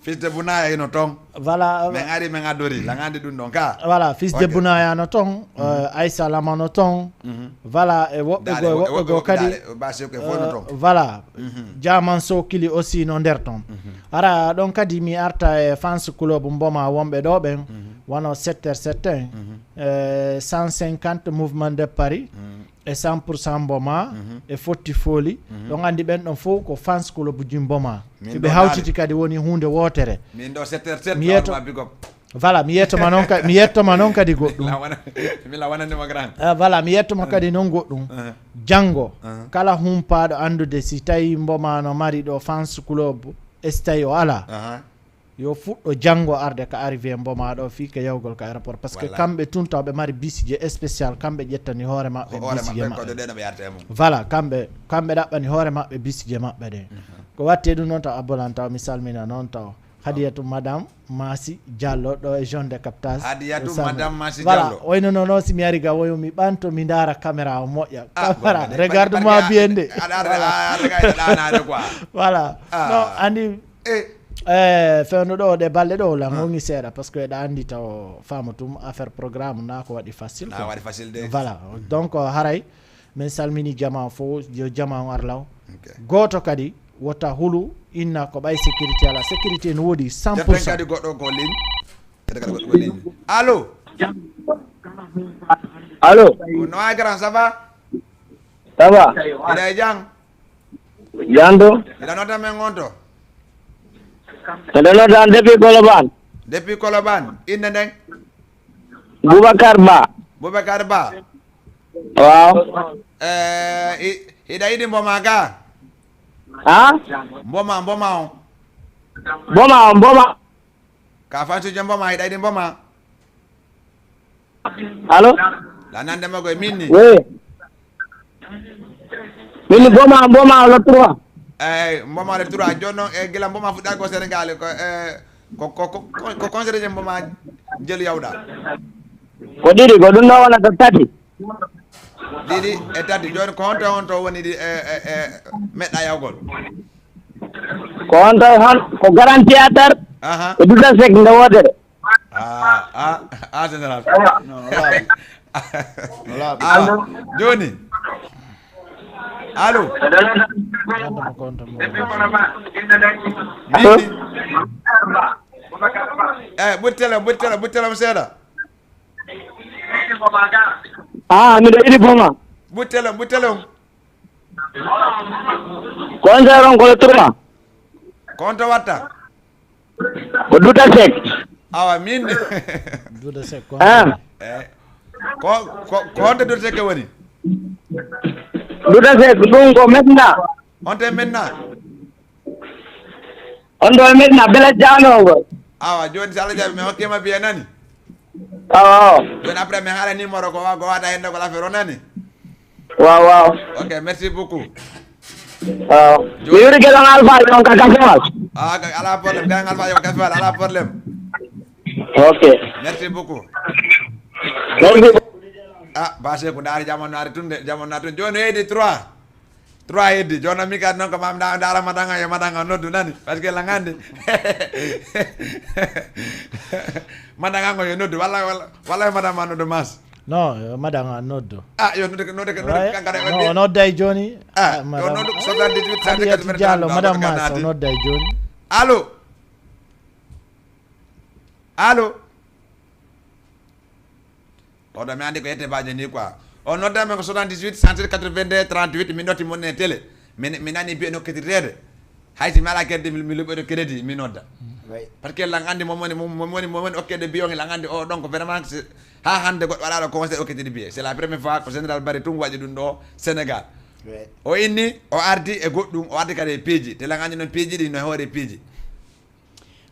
fils de Bounaya ino toon. Voilà. Men ari, men addori, langaji ɗum ɗon ka. Voilà, fils de, ok, Bounaya no toon, mhm, euh, Aissa Lama no toon. Mhm. Voilà, e woɓɓe go, e woɓɓe go kadi, euh, voilà. Mhm. Jaman Sokili aussi no nder toon. Mhm. Ara ɗon kadi mi arta e fans club Mboma wonɓe ɗo ɓen, mhm, wano sept heures sept heures, mhm, euh, cent cinquante Mouvement de Paris. Mhm. e cent pour cent Mboma, e Fotti Foli. Ɗon anndi ɓen ɗon fof ko fans club ji Mboma. Min Ɓe ɗo hawtiti ndaari. Kadi woni huunde wootere. Min ɗo sept heures sept Mi yeeto- on ma big up. Voilà, mi yettoma noon ka- mi yettoma noon kadi goɗɗum. La wana- mi la wanande ma grand. Ah, voilà, mi yettoma kadi noon goɗɗum. Uh-huh. Janngo, Uh-huh. kala humpaaɗo anndude si tawi Mboma no mari ɗo fans club, e si tawi o alaa. Uh-huh. Yo fuɗɗo janngo arde ka arrivé Mboma ɗo fii ka yawgol ka aéroport. Parce que Wallahi. Kamɓe tun taw ɓe mari bisije spécial, kamɓe ƴettani hoore maɓɓe Ko hoore bisije maɓɓe ko maɓɓe. Ɗo ɗe no ɓe yarta e mum. Voilà, kamɓe, kamɓe ɗaɓɓani hoore maɓɓe bisije maɓɓe ɗe. Mhm. Ko watte ɗum noon taw Abbolan taw mi salmina noon taw Hadiyatu Madame Masi Diallo ɗo e zone de captage. Hadiyatu Madame Masi Voilà, Diallo. Wayno noon noon si mi ari ga woyo mi ɓanto mi ndaara caméra o moƴƴa. Ah, Caméra, bon, regarde-moi bien de. Aɗa, aɗa, Voilà. Aɗa, aɗa, aɗa, aɗa, quoi. Voilà. Ah. Non, andi Eh. Eh, fewndo ɗo ɗe balɗe ɗo la Ah. Ngongi seeɗa parce que eɗa andi taw faamu tum affaire programme na ko waɗi facile Na quoi. Waɗi facile de. Voilà. Donc haray min salmini jama fof yo jama on arlaw. Ok. Goto kadi wota hulu inna ko ɓay sécurité ala sécurité no woodi cent pour cent. Kadi goɗɗo ko ligne. Kadi goɗɗo ko ligne. Allô. Allô. No ay grand ça va? Ça va? Ila jang. Jando. Ila nota men ngonto. Mbeɗa nodda depuis Colobane. Depuis Colobane. Innde nden? Boubacar Ba. Boubacar Ba. Waaw. Eh, i- hiɗa yiɗi Mboma ga? Ha? Mboma, Mboma on. Mboma on, Mboma. Ka fansuji Mboma, hiɗa yiɗi Mboma? Allô? La nande mo koye min ni. Oui. Min Mboma, Mboma le trois. Eh, Mboma le trois. Jooni noon, eh, gila Mboma fuɗɗa ko Sénégal ko, eh, ko, ko, ko, ko, ko conseil je Mboma jelu yawɗa? Ko ɗiɗi, ko ɗum ɗo wonata tati. Ɗiɗi e tati. Jooni ko honto, honto woni ɗi, eh, eh, eh, meɗɗa yawgol? Ko honto, hon, ko Grand Théâtre, Aha. Ko Douta Seck nde wootere. Ah, ah, ah, général. Non, no laaɓi. No laaɓi. Awa, jooni. Allô? Nanta mo konto mo. Mini. Eh, ɓuttele, ɓuttele, ɓuttele mo seeɗa. Ah, miɗo yiɗi Mboma. Ɓuttele, ɓuttele on. Ko on seeɗa on ko le trois. Ko on to watta? Ko Douta Seck. Awa min. Douta Seck ko Ah. Eh, ko, ko, ko honto Douta Seck woni? Douta Seck ɗum ko Medina. Honto e Medina? On ɗo e Medina, Bela Diano ko. Awa, jooni so Allah jaɓi, mi hokkima biye nani? Awa, awa. Jooni après, mi haala numéro ko wa-, ko wata hende ko l'affaire o nani? Waaw, waaw. Ok, merci beaucoup. Waaw. Jooni mi wiri Gelon Alpha, on ka Casamance. Ah, ka-, ala problème, Gelon Alpha, yo Casamance, ala problème. Ok. Merci beaucoup. Merci. Ah, Basse ko ndaari jamanu naari tun de, jamanu naari tun. Jooni heedi trois. Trois heddi. Jooni mi kadi noon ko ma mi nda-, ndaara madame o, yo madame o noddu nani. Parce que la ngandi. Madame o yo noddu. Walla, walla, walla yo madame o noddu mas. Non, yo madame o noddu. Ah, yo noddu, noddu, noddu, Ouais. Kankara e Non, wadde. O nodday jooni. Ah, Ah, yo madame noddu soixante-dix-huit, Hadiyatu cent quatre-vingt-trois, Diallo, madame Mas, o nodday jooni. Allô? Allô? Oɗo mi andi ko yette bajo ni quoi. O nodda men ko soixante-dix-huit, cent quatre-vingt-deux, trente-huit, min ɗotti mon e télé. Min, mi nani mbiye no kettirteede. Hay si mi ala crédit, mi, mi luɓoyto crédit, mi nodda. Oui. Parce que lan andi mo woni, mo, mo woni, mo woni okkede biyon, lan andi o ɗon ko vraiment, c'est, ha hande goɗɗo waɗaɗo conseil okkede biye. C'est la première fois ko Général Barry tun waɗi ɗum ɗo Sénégal. Oui. O inni, o ardi e goɗɗum, o ardi kadi e piiji. Te lan andi noon piiji ɗi no hoore piiji.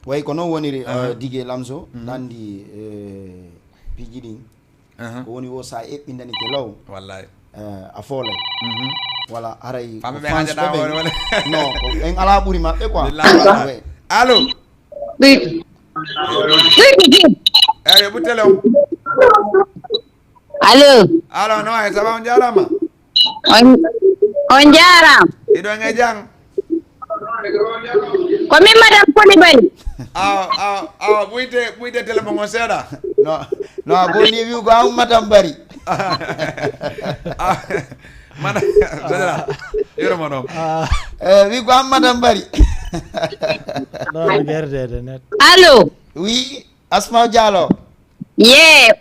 Way ko noon woniri, Aha. Eh, Digue Lamso, Mhm. Nandi, eh, piiji ɗin. Aha. Ko woni wo sa eɓɓindanike law. Wallahi. Eh, a foolay. Mhm. Wala haray Fama ko ɓe fans haajata ko ɓe hoore wala? Non, ko en ala ɓuri maɓɓe quoi. Billahi wallahi. Ouais. Allô? Ɓiɗɗo. Ɓiɗɗo. Eyo, ɓuttele on. Allo. Allo, no wayi, ça va, on jaaraama? On, on jaaraama. Hiɗon e jam? Ko min Madame Coulibaly. Awa, awa, awa, ɓuyde, ɓuyde téléphone on seeɗa. No, no, a goni wi ko an Madame Barry. Ah, mana, général, yoro mo ɗon. Eh, wi ko an Madame Barry. Non, no gerdede net. Allo. Oui, Asma Diallo. Yee.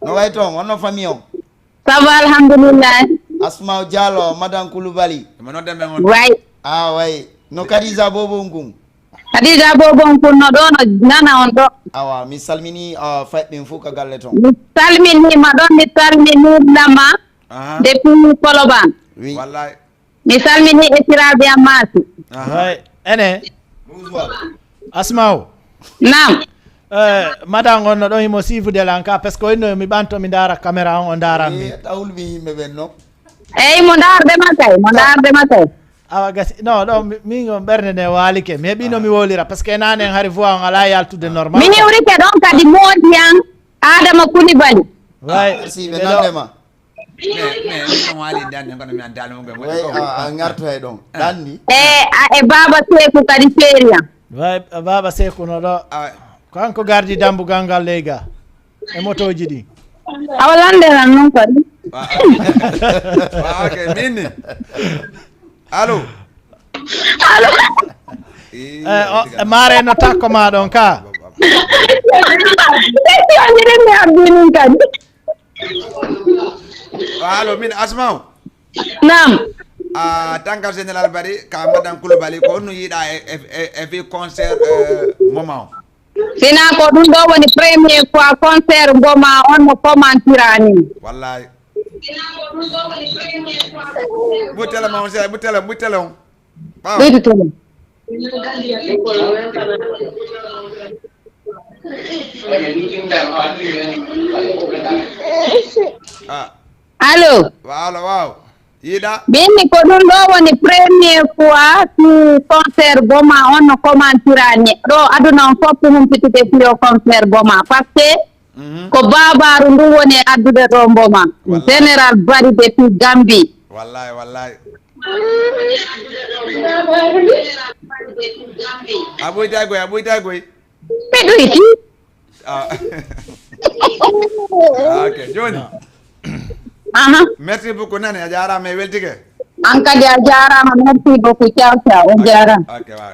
No wayi toon, honno famille on? Ça va, alhamdulillah. Asma Diallo, Madame Koulibaly. Mo nodde men on. Way. Ah, way. No Khadija Bobo Ngung. Khadija Bobo Ngung no ɗo, no nana on ɗo. Awa, mi salmini uh, fayɓe ɓen fof ka galle ton. Mi salmini ma ɗon, mi salmini lama. Aha. Depuis Koloban. Oui. Wallahi. Mi salmini esiraɓe am maasi. Aha. Way. Ene. Asma o. Naam. Eh, madan on no ɗon himo siifude lan ka, parce que o inno mi ɓanto mi ndaara caméra on, o ndaaran mi. Eh, tawul mi yimɓe ɓen no. Eyi, mo ndaarde ma kay, mo ndaarde ma kay. Awa gasi, no, ɗo mi- min on ɓernde nde waalike. Mi heɓino mi wowlira, parce que nane en hari voix on alaa yaltude normal. Mi hiwrike ɗon kadi moodi an Adama Koulibaly. Way. Merci, ɓe nande ma. Mais mais min on waali dande kono mi an daalmo ɓe Way, a a ngartoyay ɗon. Ɗanni. E a e baaba Seeku kadi feeri am. Way, baaba Seeku no ɗo. Awa. Kanko gardi dambugal ngal ley ga e motooji ɗi. Awa lande lan non kadi. Wa- wa- ok min ni. Allo. Allo. Eh, o- e maare no takko ma ɗon ka. Ɓe si on jiɗi mi abbi nun kadi. Allo min Asma o. Naam. Ah, tanka général bari ka madan Koulibaly ko honno yiɗa e e e fi concert eh, moment o. Sina ko ɗum ɗo woni premier fois concert mboma on no commentirani. Wallahi. Ɓutele ma on seeɗa, ɓutele, ɓutele on. Ɓawo. Ɓeydu tele. Ah. Allo. Waaw, waaw. Yiɗa. Min ni ko ɗum ɗo woni premier fois si concert boma on no commentirani ɗo aduna on fof ko humpitude fiyo concert boma parce que ko babaru ndu woni e addude ɗo mboma général bari de fi gambi. Wallahi, wallahi. A ɓoyta goy, a ɓoyta goy. Ɓe ɗoyti. Ah. Ah, ok, joni. Aha. Merci beaucoup nane, a jarama e weltike. An kadi a jarama, merci beaucoup, ciao ciao, a jarama. Ok, wa.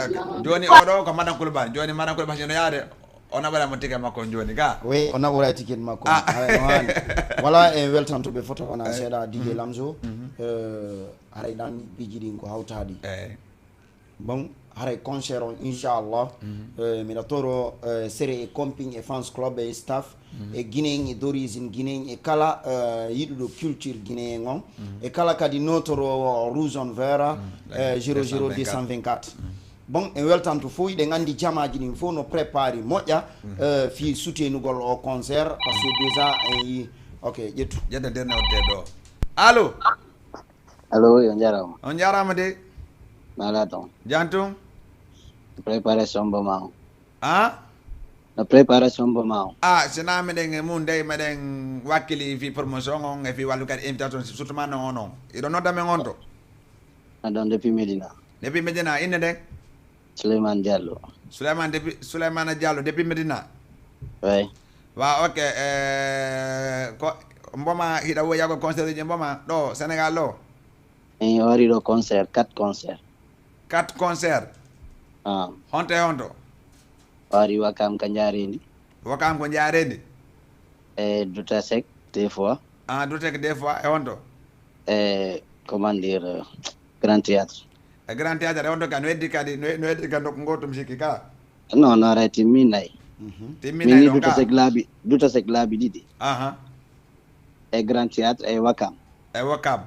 Ok. Joni oɗo ko madan Koulibaly. Joni madan Koulibaly no yaade. O naɓara mo ticket makko on joni ga. Oui, o naɓora ticket makko. Ah. Wala en weltanto ɓe foto wona seeɗa D J Lamzo. Euh, haray ɗan piji ɗin ko hawtaɗi. Eh. Bon, haray concert on inchallah. Eh, miɗa toro eh, sere e comping e fans club e staff e guinéen e d'origine guinéen e kala eh, yiɗuɗo culture guinéen on e kala kadi notoro rouge on vera eh, zéro zéro deux cent vingt-quatre. Bon, en weltanto fof iɗen anndi jamaji ɗin fof no prépari moƴƴa eh, fii soutenugol o concert parce que déjà en yi ok ƴettu. Ƴetta dernier odde ɗo. Allo. Allo, on jarama. On jarama de. Mala ton. Jantum. Préparation bo ma. Ah? No préparation bo ma. Ah, sina meɗen e mun dey meɗen wakkili fi promotion on e fi wallu kadi invitation surtout ma non on on. Iɗo nodda men on to. Adon depuis Medina. Depuis Medina, inde den? Souleymane Diallo. Souleymane depuis Souleymane Diallo depuis Medina. Oui. Wa ok eh, ko mboma hiɗa woyago concert uji mboma ɗo Sénégal ɗo. Mi wari ɗo concert, quatre concert. Quatre concert. Ah. Honto e honto? Wari Wakam ka Njarendi. Wakam ko Njarendi. E Dutasek des fois. Ah Dutasek des fois e honto? E comment dire euh, Grand Théâtre. E Grand Théâtre e honto ka no heddi kadi no heddi ka nokku goto mi sikki ka. Non non ray timmi nayi. Timmi nayi ɗon ka. Dutasek laabi Dutasek laabi ɗiɗi. Aha. E Grand Théâtre e Wakam. E Wakam.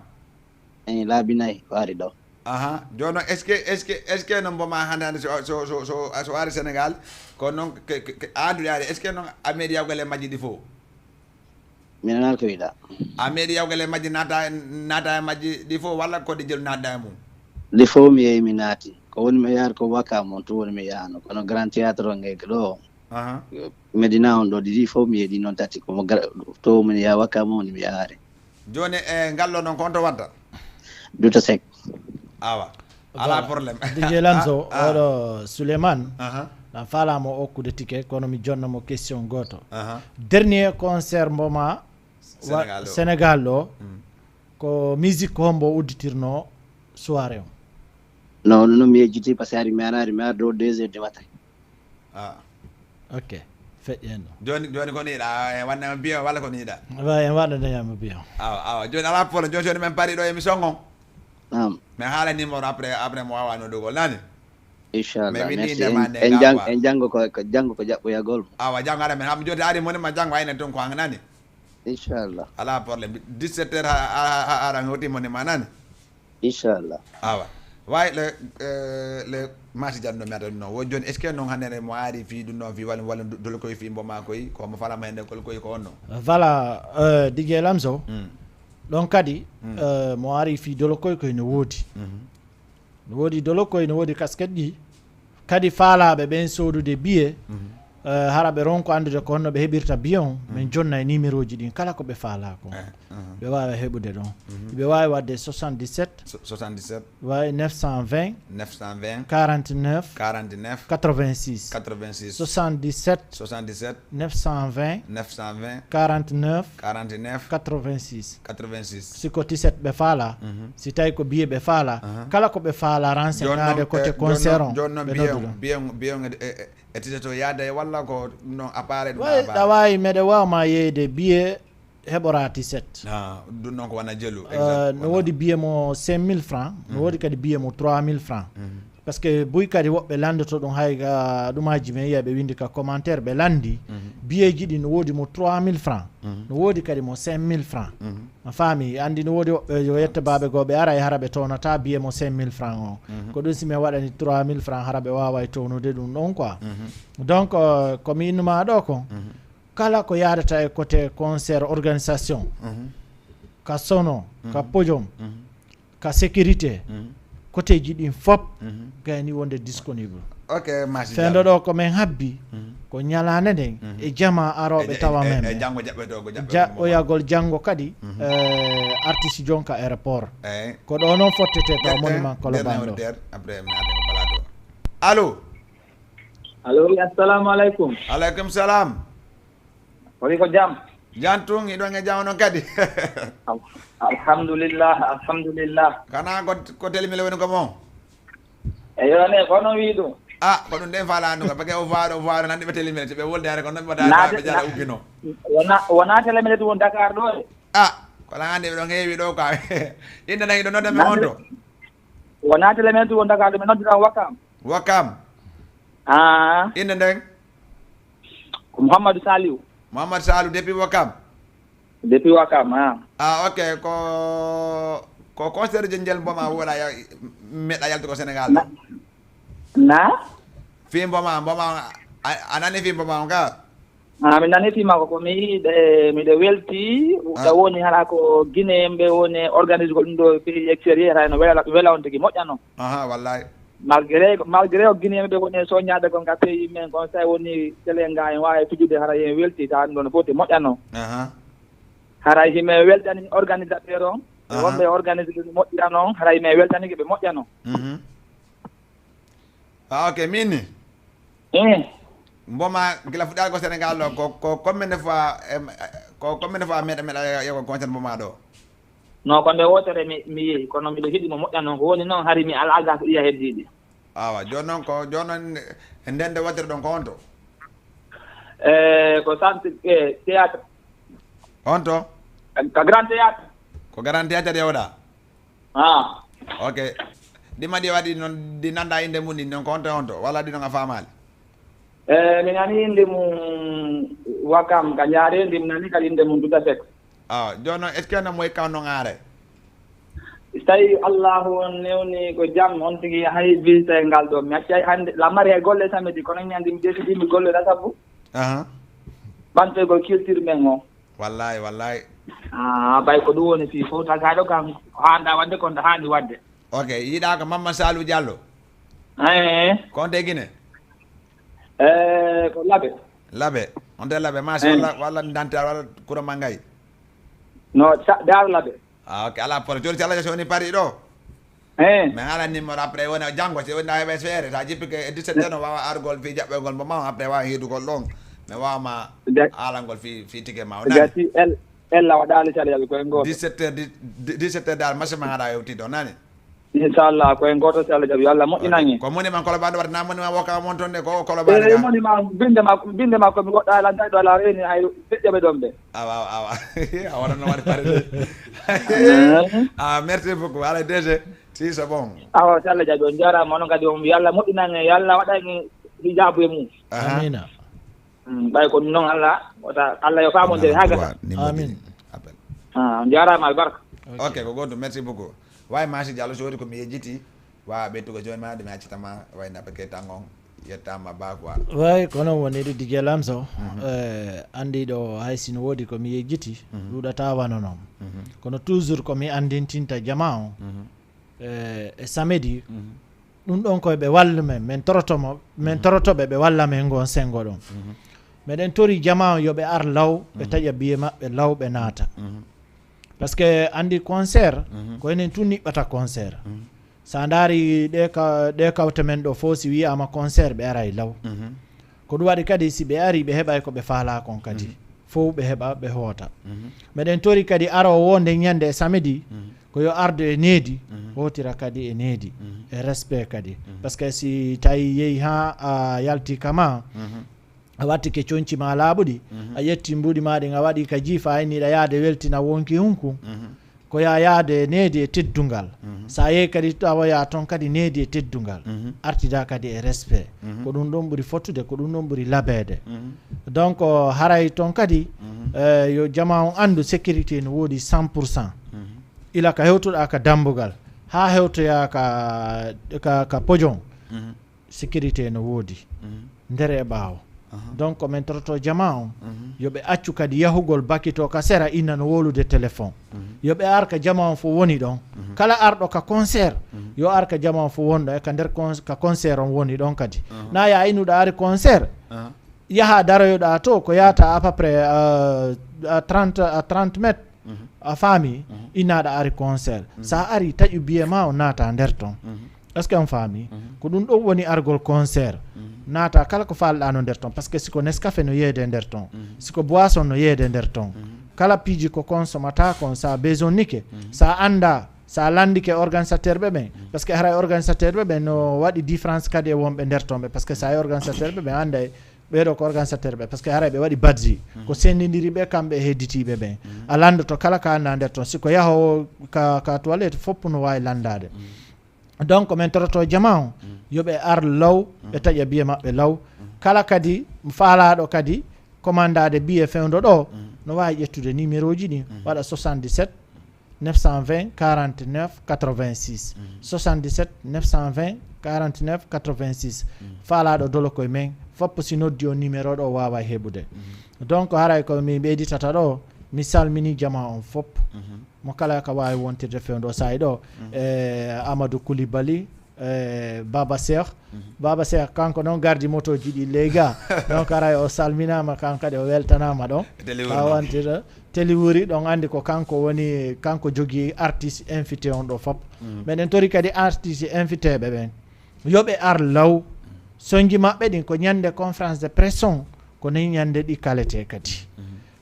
Eyi laabi nayi waari ɗo. Aha, jooni noon est ce que est ce que est ce que noon mbo ma hannde hannde so so so so so ari Sénégal ko noon ke ke ke aandude ari est ce que noon a meeɗi yawgal e majji ɗi fof? Mi nanaani ko wiɗa. A meeɗi yawgal e majji naata naata e majji ɗi fof walla ko ɗi jelu naatɗa e mum? Ɗi fof mi yehi mi naati ko woni mi yaari ko Wakam on tun woni mi yahano kono Grand Théâtre o ngel ɗo. Aha. Medina on ɗo ɗiɗi fof mi yeɗi noon tati komo to min yaha wakkama woni mi yahaare. Jooni e ngallo noon ko on to wadda? Duta sek. Awa. Ala problème. Dj Lamzo oɗo Souleymane na falama o okkude ticket kono mi jonna mo question goto. Dernier concert mboma Sénégal ɗo ko musique ko hombo udditirno soirée on? Non non mi yejjiti parce que ari mi anari mi arde o deux heures du matin. Ah. Ok. Feƴƴen ɗo. Joni joni ko niɗa en wannama biyo walla ko niɗa? Wa en waɗa dañama biyo. Awa awa joni ala problème joni joni min pari ɗo émission on. Naam. Min haala numéro après après mo wawa noddugol nani? Inchallah. Merci. En janngo ko janngo ko jaɓɓoyagol. Awa janngo ara min ham joni ari moni ma janngo aynen tun ko an nani? Inchallah. Ala problème. Dix-sept heures ha ara hoti moni ma nani? Inchallah. Awa. Way le le masi janno mi ata ɗum noon won jooni est ce que noon hannde mo ari fii ɗum noon fii walla walla dolokoy fii mbo ma koy ko mo falama hende kol koy ko on noon. Voilà. Didier Lamso. Ɗon kadi mo ari fii dolokoy koy no woodi. No woodi dolokoy, no woodi kasket ji. Kadi faalaaɓe ɓeen soodude biye, hara ɓe ronko anndude ko honno ɓe heɓirta biye on, min jonna e nimerooji ɗin kala ko ɓe faalaa kon. Ɓe waawa heɓude ɗon. Ɓe waawi waɗde soixante-dix-sept, soixante-dix-sept, wawi neuf cent vingt, neuf cent vingt, quarante-neuf, quarante-neuf, quatre-vingt-six, quatre-vingt-six, soixante-dix-sept, soixante-dix-sept, neuf cent vingt, neuf cent vingt, quarante-neuf, quarante-neuf, quatre-vingt-six, quatre-vingt-six. Si ko tiset ɓe faala, si tawi ko biye ɓe faala, kala ko ɓe faala renseignaade côté concert on, ɓe noddu ɗon. Biye on e tiset o yaada e walla ko ɗum noon appareil ɗum? Way ɗa waawi meɗe waawma yeeyde biye heɓora tiset. Ɗum noon ko wona jelu. No woodi biye mo cinq mille francs, no woodi kadi biye mo trois mille francs. Parce que buy kadi woɓɓe lanndoto ɗum hay ga ɗumaji men yiya ɓe windi ka commentaire ɓe lanndi biyeji ɗi no woodi mo trois mille francs, no woodi kadi mo cinq mille francs. A faami, anndi no woodi woɓɓe yo yetto baaɓe goo ɓe ara e hara ɓe townata biye mo cinq mille francs o. Ko ɗum si min waɗani trois mille francs hara ɓe waaway townude ɗum ɗon quoi. Donc ko mi innuma ɗo kon, kala ko yaadata e côté concert organisation, ka sono, ka podium, ka sécurité, côtéji ɗin fop gayni wonde disponible. Ok, merci. Fendo ɗo ko min habbi ko ñalaande nden e jama arooɓe tawa men, jaɓɓoyagol janngo kadi artiste jonka aéroport. Ko ɗo noon fottete taw monument Colobane ɗo. Allo. Allo, assalamu aleykum. Aleykum salam. Woni ko jam? Jam tun, hiɗon e jam onon kadi? Alhamdulillah, alhamdulillah. Kana ko ko telimile woni ko mon? Eyo ne, kono wi ɗum. Ah, ko ɗum ɗen faala andu ka, parce que o faaro, o faaro, nandi ɓe telimile, si ɓe wolde hare ko non ɓe waɗa ɓe jara uggino. Wona, wona telimile ɗum won Dakar ɗo de. Ah, ko la ande ɓe ɗon heewi ɗo ka. Inde nan hiɗo nodda men on to. Wona telemel tu won Dakar, ɗum e noddiran Wakam. Wakam. Ah. Inde nden? Ko Mouhamadou Saliou. Mouhamadou Saliou depuis Wakam. Depuis Wakam, ah. Ah, ok. Ko ko concert je njel mboma wola ya meɗa yaltugo Sénégal. Na. Na. Fi mboma mboma a nani fi mboma on ka? Ah, mi nani fi makko ko mi yiɗe miɗe welti. Ah. Ɗa woni hara ko Guinée ɓe woni organise ko ɗum ɗo pays extérieur hay no wela wela on tigi moƴƴano. Aha, wallahi. Malgré malgré o Guinée ɓe woni soñade kon ka pays men kon sa woni télé nga en wawi fijude hara yen welti ta ɗum ɗon foti moƴƴano. Aha. Hara hime weltani organisateur on. Aha. Wonɓe organise ɗum moƴƴano hara hime weltani ɓe moƴƴano. Mhm. Ah, ok, min ni. Eh. Mboma gila fuɗɗago Sénégal ɗo ko ko combien de fois em, ko combien de fois meɗa meɗa yego concert mboma ɗo? Non, ko nde wotere mi mi yehi kono miɗo hiɗi mo moƴƴa noon ko woni noon hari mi alaa gas iya heddiiɗi. Awa jooni noon ko jooni noon e nden nde wotere ɗon ko honto? E ko centre e théâtre. Honto? Ka grand théâtre. Ko grand théâtre yewɗa? Ah. Ok. Ɗi maɗi waɗi noon ɗi nanda innde mum ɗin noon ko honto e honto walla ɗi noon a faamaali? Eh, mi nani innde mum Wakam ka Njaareendi, mi nani kadi innde mum Duta Sek. Ah, jooni noon est-ce que no moy kaw noon aare? So tawi Allahu on newni ko jam on tigi hay visa e ngal ɗo mi accay hannde lamari hay golle samedi kono mi anndi mi décidi mi gollira sabu ɓantoygol culture men o. Wallahi, wallahi. Ah, bay ko ɗum woni fii fof tagaaɗo kam ko haanɗa waɗde kon ɗo haandi waɗde. Ok, yiɗaa ko Mamma Salou Diallo? Eeh. Ko on de Guinée? Eeh, ko Labe. Labe. On de Labe, maasi walla walla Ndantaar walla Kuro Mangay? No, Daar Labe. Ah, ok, alaa problème. Jooni si Alla jaɓi so woni Paris ɗo? Eeh. Mi haala numéro après wona janngo si woni a heɓe feere so a jippike e dix-sept heures no waawa argol fii jaɓɓoygol mo ma après waawa hiidugol ɗon mi waawa ma haalangol fii fii tike ma o nani. Gati el ella waɗaali cali yaɓe koye ngoo. Dix-sept heures dix-sept heures dal masi ma haɗa yewtide o nani. Inchallah, ko en gooto, si Allah jaɓi, yo Allah moƴƴinan en. Ko moni man Kolobaani waɗata, na moni man Wokam on toon de, ko Kolobaani. Eyi, moni ma, binde ma, binde ma ko mi goɗɗo ala, ngayɗo ala, reeni hay feƴƴoɓe ɗon ɓe. Awa, awa, awa. A waɗa no waɗi pare de. Ah, merci beaucoup. Alaa, D G, si c'est bon. Awa, si Allah jaɓi, on njaaraama, onon kadi, on, yo Allah moƴƴinan en, yo Allah waɗan en hijaabu e mum. Aha. Amina. Mm, ɓay ko noon Allah, wota Allah yo faamondire haa gasa. Amin. Appel. Ah, on njaaraama, albarka. Ok, ko goɗɗum, merci beaucoup. Waay, Masi Diallo, so woni ko mi yejjiti, waawa ɓeytugo jooni ma, ɗum accitama, wayna paquet tan on, yettama ba quoi. Waay, ko noon woniri, D J Lamso, eh, anndi ɗo hay sino woodi ko mi yejjiti, ɗuuɗata wano noon. Kono toujours ko mi anndintinta jama on, eh, e samedi, ɗum ɗon koye ɓe wallu men, min toroto mo, min toroto ɓe, ɓe walla men ngon senngo ɗon. Meɗen tori jama on yo ɓe ar law, ɓe taƴa biye maɓɓe law, ɓe naata. Parce que anndi concert, ko enen tun niɓɓata concert. So a ndaari ɗe ka-, ɗe kawte men ɗo fof, si wiyaama concert, ɓe aray law. Ko ɗum waɗi kadi, si ɓe ari, ɓe heɓay ko ɓe faalaa kon kadi. Fof ɓe heɓa, ɓe hoota. Meɗen tori kadi aroowo o nde ñannde e samedi, ko yo ardu e needi, hootira kadi e needi, e respect kadi. Parce que si tawi yehi haa a yalti kama, a wattike conci ma laaɓuɗi, a ƴetti mbuuɗi ma ɗin, a waɗi ka jiifa, a inniɗa yaade weltina wonki hunku, ko ya yaade e needi e teddungal. So a yehi kadi tawoya toon kadi needi e teddungal, artida kadi e respect. Ko ɗum ɗon ɓuri fottude, ko ɗum ɗon ɓuri labeede. Donc, haray toon kadi, eh, yo jama on anndu sécurité no woodi cent pour cent. Ila ka hewtuɗa ka dambugal, haa hewtoya ka, ka, ka pojon. Sécurité no woodi nder e ɓaawo. Donc, min toroto jama on, yo ɓe accu kadi yahugol bakito ka sera, inna no wolude téléphone. Yo ɓe ar ka jama on fof woni ɗon. Kala arɗo ka concert, yo ar ka jama on fof wonɗo e ka nder con-, ka concert on woni ɗon kadi. Na ya inuɗa ari concert, yaha daroyoɗa to, ko yahata à peu près, euh, à trente, à trente mètres. A faami? Innaɗa ari concert. Sa ari taƴu biye ma o naata nder ton. Est-ce que on faami? Ko ɗum ɗon woni argol concert. Naata kala ko faalɗa no nder ton. Parce que siko Nescafe no yeede nder ton. Siko boisson no yeede nder ton. Kala piiji ko consommata kon, sa besoin nike, sa anda, sa landike organisateur ɓe ɓen. Parce que haray organisateur ɓe ɓen no waɗi différence kadi e wonɓe nder ton ɓe. Parce que sa e organisateur ɓe ɓen anda e ɓeeɗo ko organisateur ɓe, parce que haray ɓe waɗi badji. Ko sendindiri ɓe kamɓe e hedditiiɓe ɓen. A landoto kala ka anda nder ton. Siko yahowo ka, ka toilette, fof no waawi landaade. Donc, min toroto jama on, yo ɓe ar law, ɓe taƴa biye maɓɓe law. Kala kadi faalaaɗo kadi commandade biye fewndo ɗo, no waawi ƴettude numéro ji ɗin, waɗa soixante-dix-sept, neuf cent vingt, quarante-neuf, quatre-vingt-six. Soixante-dix-sept, neuf cent vingt, quarante-neuf, quatre-vingt-six. Faalaaɗo dolo koye men, foppo si noddi o numéro ɗo, waawa heɓude. Donc, haray ko mi ɓeyditata ɗo, mi salmini jama on fop. Mo kala ka waawi wontirde fewndo saa'i ɗo, e Amadou Koulibaly, e Baba Cheikh. Baba Cheikh, kanko noon gardi motooji ɗi ley ga. Donc, haray o salminaama, kanko kadi o weltanaama ɗon. Ka wontirde Teliwuri, ɗon anndi ko kanko woni, kanko jogii artiste invité on ɗo fop. Meɗen tori kadi artiste invité ɓe ɓen, yo ɓe ar law. Sonji maɓɓe ɗin ko ñande conférence de presse on, ko ni ñande ɗi kalete kadi.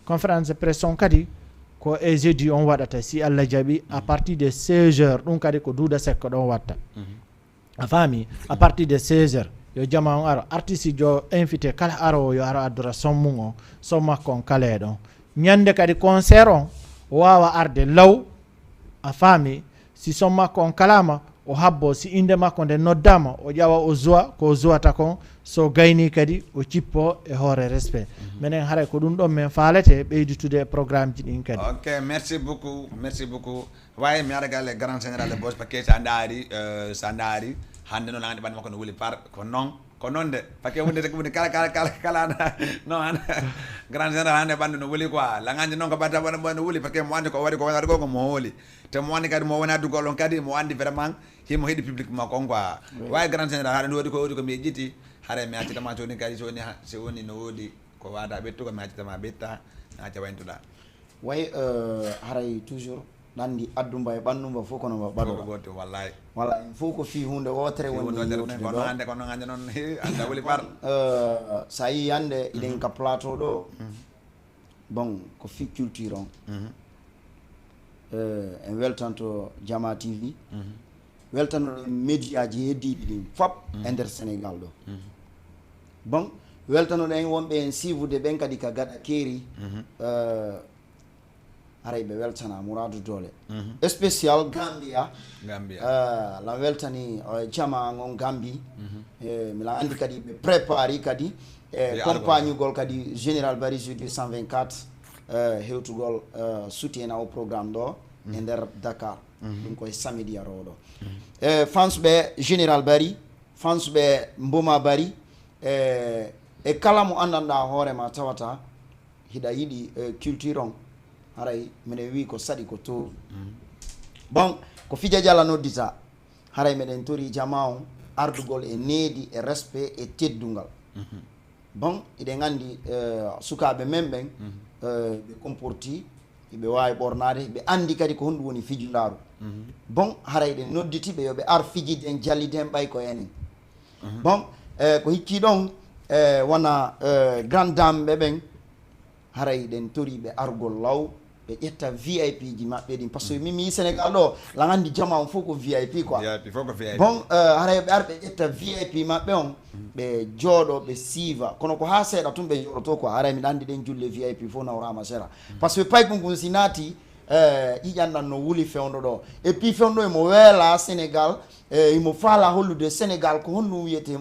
Conférence de presse on kadi ko e jeudi on waɗata, si Allah jaɓi, à partir de seize heures, ɗum kadi ko Duuda Sekko ɗon watta. A faami? À partir de seize heures, yo jama on aro. Artiste jo invité kala arowo yo aro addora son mum on, son makko on kala e ɗon. Ñande kadi concert on, o waawa arde law, a faami? Si son makko on kalaama, o habbo, si innde makko nde noddaama, o ƴawa o zuwa, ko o zuwata kon, so gayni kadi, o cippo e hoore respect. Menen haray ko ɗum ɗon men faalete ɓeyditude e programme ji ɗin kadi. Ok, merci beaucoup, merci beaucoup. Wayi, mi ara galle grand général de Boss, parce que sa ndaari, euh, sa ndaari, hannde noon lanɗe ɓanndu makko no wuli par, ko noon, ko noon de, parce que wonde tagi woni kala, kala, kala, kala, non, grand général hannde ɓanndu no wuli quoi, langaji noon ko ɓatta ɓanndu no wuli, parce que mo anndi ko waɗi ko wonata ko, ko mo hooli, te mo anndi kadi mo wona dugol on kadi, mo anndi vraiment, himo heɗi public makko on quoi. Wayi grand général, haɗa no woodi ko woodi ko mi yejjiti, haɗa mi accitama so woni kadi, so woni ha, so woni no woodi ko waada ɓettu, ko mi accitama ɓetta, mi acca wayntuɗa. Wayi, euh, haray toujours ɗanndi addumba e ɓannumba fof kono mba ɓaɗo. Fof ko gooto, wallahi. Wallahi, fof ko fii huunde wootere woni yewtude ɗo. Kono hannde, kono hannde noon, he, annda wuli par. Euh, so a yii hannde, iɗen ka plateau ɗo, bon, ko fii culture on. Euh, en weltanto Jama T V. Weltanoɗen médiaji heddiiɗi ɗin fop e nder Sénégal ɗo. Bon, weltanoɗen wonɓe en siivude ɓen kadi ka gaɗa keeri. Haray ɓe weltana Mourad Dollé. Spécial Gambia. Gambia. Lan weltani jama ngon Gambi. Milan andi kadi ɓe prépari kadi e compagnugol kadi Général Barry J deux cent vingt-quatre, hewtugol soutien au programme ɗo e nder Dakar. Ɗum koye samedi aroɗo. E fans ɓe Général Barry, fans ɓe Mboma Barry, e e kala mo andanɗa hoore ma tawata hiɗa yiɗi culture on. Haray miɗen wi ko saɗi ko to. Bon, ko fija jala noddita. Haray meɗen tori jama on ardugol e needi e respect e teddungal. Bon, iɗen andi sukaaɓe men ɓen ɓe comporti, ɓe waawi ɓornaade, ɓe andi kadi ko honɗum woni fijundaaru. Bon, haray ɗen nodditi ɓe yo ɓe ar fijiden jaliden ɓay ko enen. Bon, e ko hikki ɗon, e wona grande dame ɓe ɓen, haray ɗen tori ɓe argol law, ɓe ƴetta V I P ji maɓɓe ɗin. Parce que min mi yi Sénégal ɗo, lan andi jama on fof ko V I P quoi. V I P fof ko V I P. Bon, haray ɓe ar ɓe ƴetta V I P maɓɓe on, ɓe jooɗo, ɓe siiva. Kono ko ha seeɗa tun ɓe jooɗoto quoi. Haray miɗa andi ɗen julle V I P fof nawrama sera. Parce que paykun kun si naati, ƴiƴan ɗan no wuli fewndo ɗo. Et puis fewndo emo weela Sénégal, e imo faala hollude Sénégal ko honno wiyete,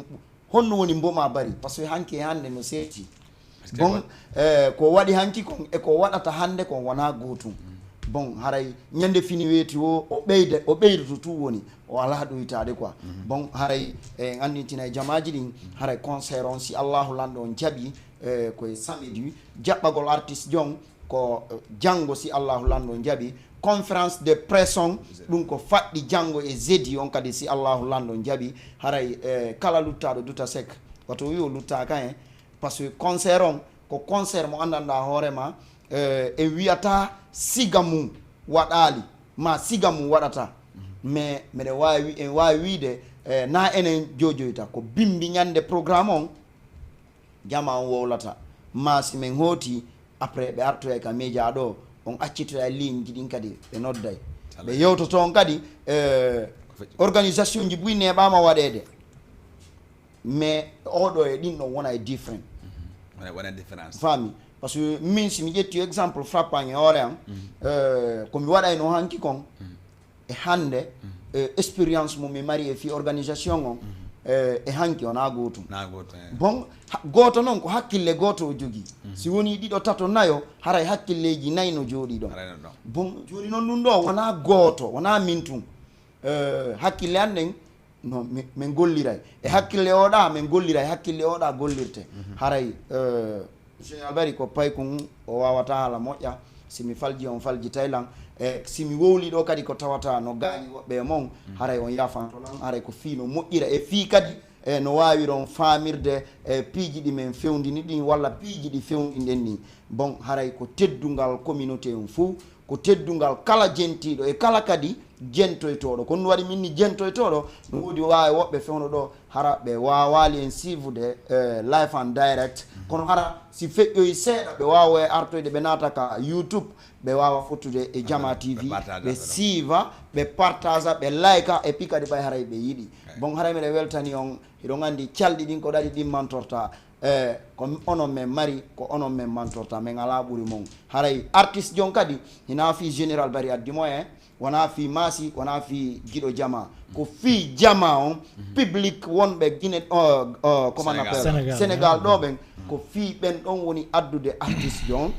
honno woni Mboma Barry. Parce que hanki e hande no seeti. Bon, e ko waɗi hanki kon e ko waɗata hande kon wona gootum. Bon, haray ñande fini weeti o, o ɓeyda, o ɓeydoto tu woni, o ala ɗoytaade quoi. Bon, haray en andintina e jamaaji ɗin, haray concert on si Allahu lanɗo on jaɓi, e koye samedi, jaɓɓagol artiste jon ko janngo si Allahu lanɗo on jaɓi, conférence de presse on, ɗum ko faɗɗi janngo e jeudi on kadi si Allahu lanɗo on jaɓi. Haray e kala luttaaɗo Duta Seck, wato wi o luttaaka en, parce que concert on ko concert mo anndanɗaa hoore ma, e en wiyata siga mum waɗaali ma siga mum waɗata. Mais meɗen waawi wi- en waawi wiide, e na enen jojoyta ko bimbi ñande programme on. Jama on wowlata ma si men hooti, après ɓe artoyay ka média ɗo, on accitoyay ligne ji ɗin kadi ɓe nodday, ɓe yewtoto on kadi. E organisation ji buy neeɓama waɗeede, mais oɗo e ɗin ɗon wona e different. Wona wona différence. Faami? Parce que min si mi ƴetti exemple frappant e hoore am, e ko mi waɗayno hanki kon e hannde, e expérience mo mi mari e fii organisation on, e e hanki wona gootum. Na gootum, e. Bon, ha- gooto noon ko hakkille gooto o jogii. Si wonii ɗiɗo, tato, nayo, haray hakkilleeji nayi no jooɗii ɗon. Haray no ɗon. Bon, jooni noon ɗum ɗo wona gooto, wona min tun. E hakkille an ɗen no mi- min golliray e hakkille oɗa, min golliray hakkille oɗa gollirte. Haray e Général Bari ko paykun, o wawata haala moƴƴa. Si mi falji, on faljitay lan. E si mi wowli ɗo kadi ko tawata no gaañi woɓɓe e mon, haray on yafanto lan. Haray ko fii no moƴƴira e fii kadi e no wawiron faamirde e piiji ɗi men fewndini ɗin walla piiji ɗi fewndinɗen ni. Bon, haray ko teddungal communauté on fof, ko teddungal kala jentiiɗo e kala kadi jentoytooɗo. Ko ɗum waɗi min ni jentoytooɗo, no woodi waawi woɓɓe fewndo ɗo, hara ɓe waawaali en siivude e live and direct. Kono hara si feƴƴoyi seeɗa, ɓe waawa e artoyde, ɓe naata ka YouTube, ɓe waawa fottude e Jama T V, ɓe siiva, ɓe partaza, ɓe layka, e puis kadi ɓay haray ɓe yiɗi. Bon, haray miɗen weltani on, hiɗon anndi calɗi ɗin ko ɗaɗi ɗimmantorta. E ko onon men mari, ko onon men mantorta, men alaa ɓuri mon. Haray artiste jon kadi, hina fii Général Bari addi mo e, wona fii Maasi, wona fii Giɗo Jama. Ko fii jama on, public wonɓe Guinée, o, o, comment on appelle? Sénégal. Sénégal ɗo ɓen, ko fii ɓen ɗon woni addude artiste jon.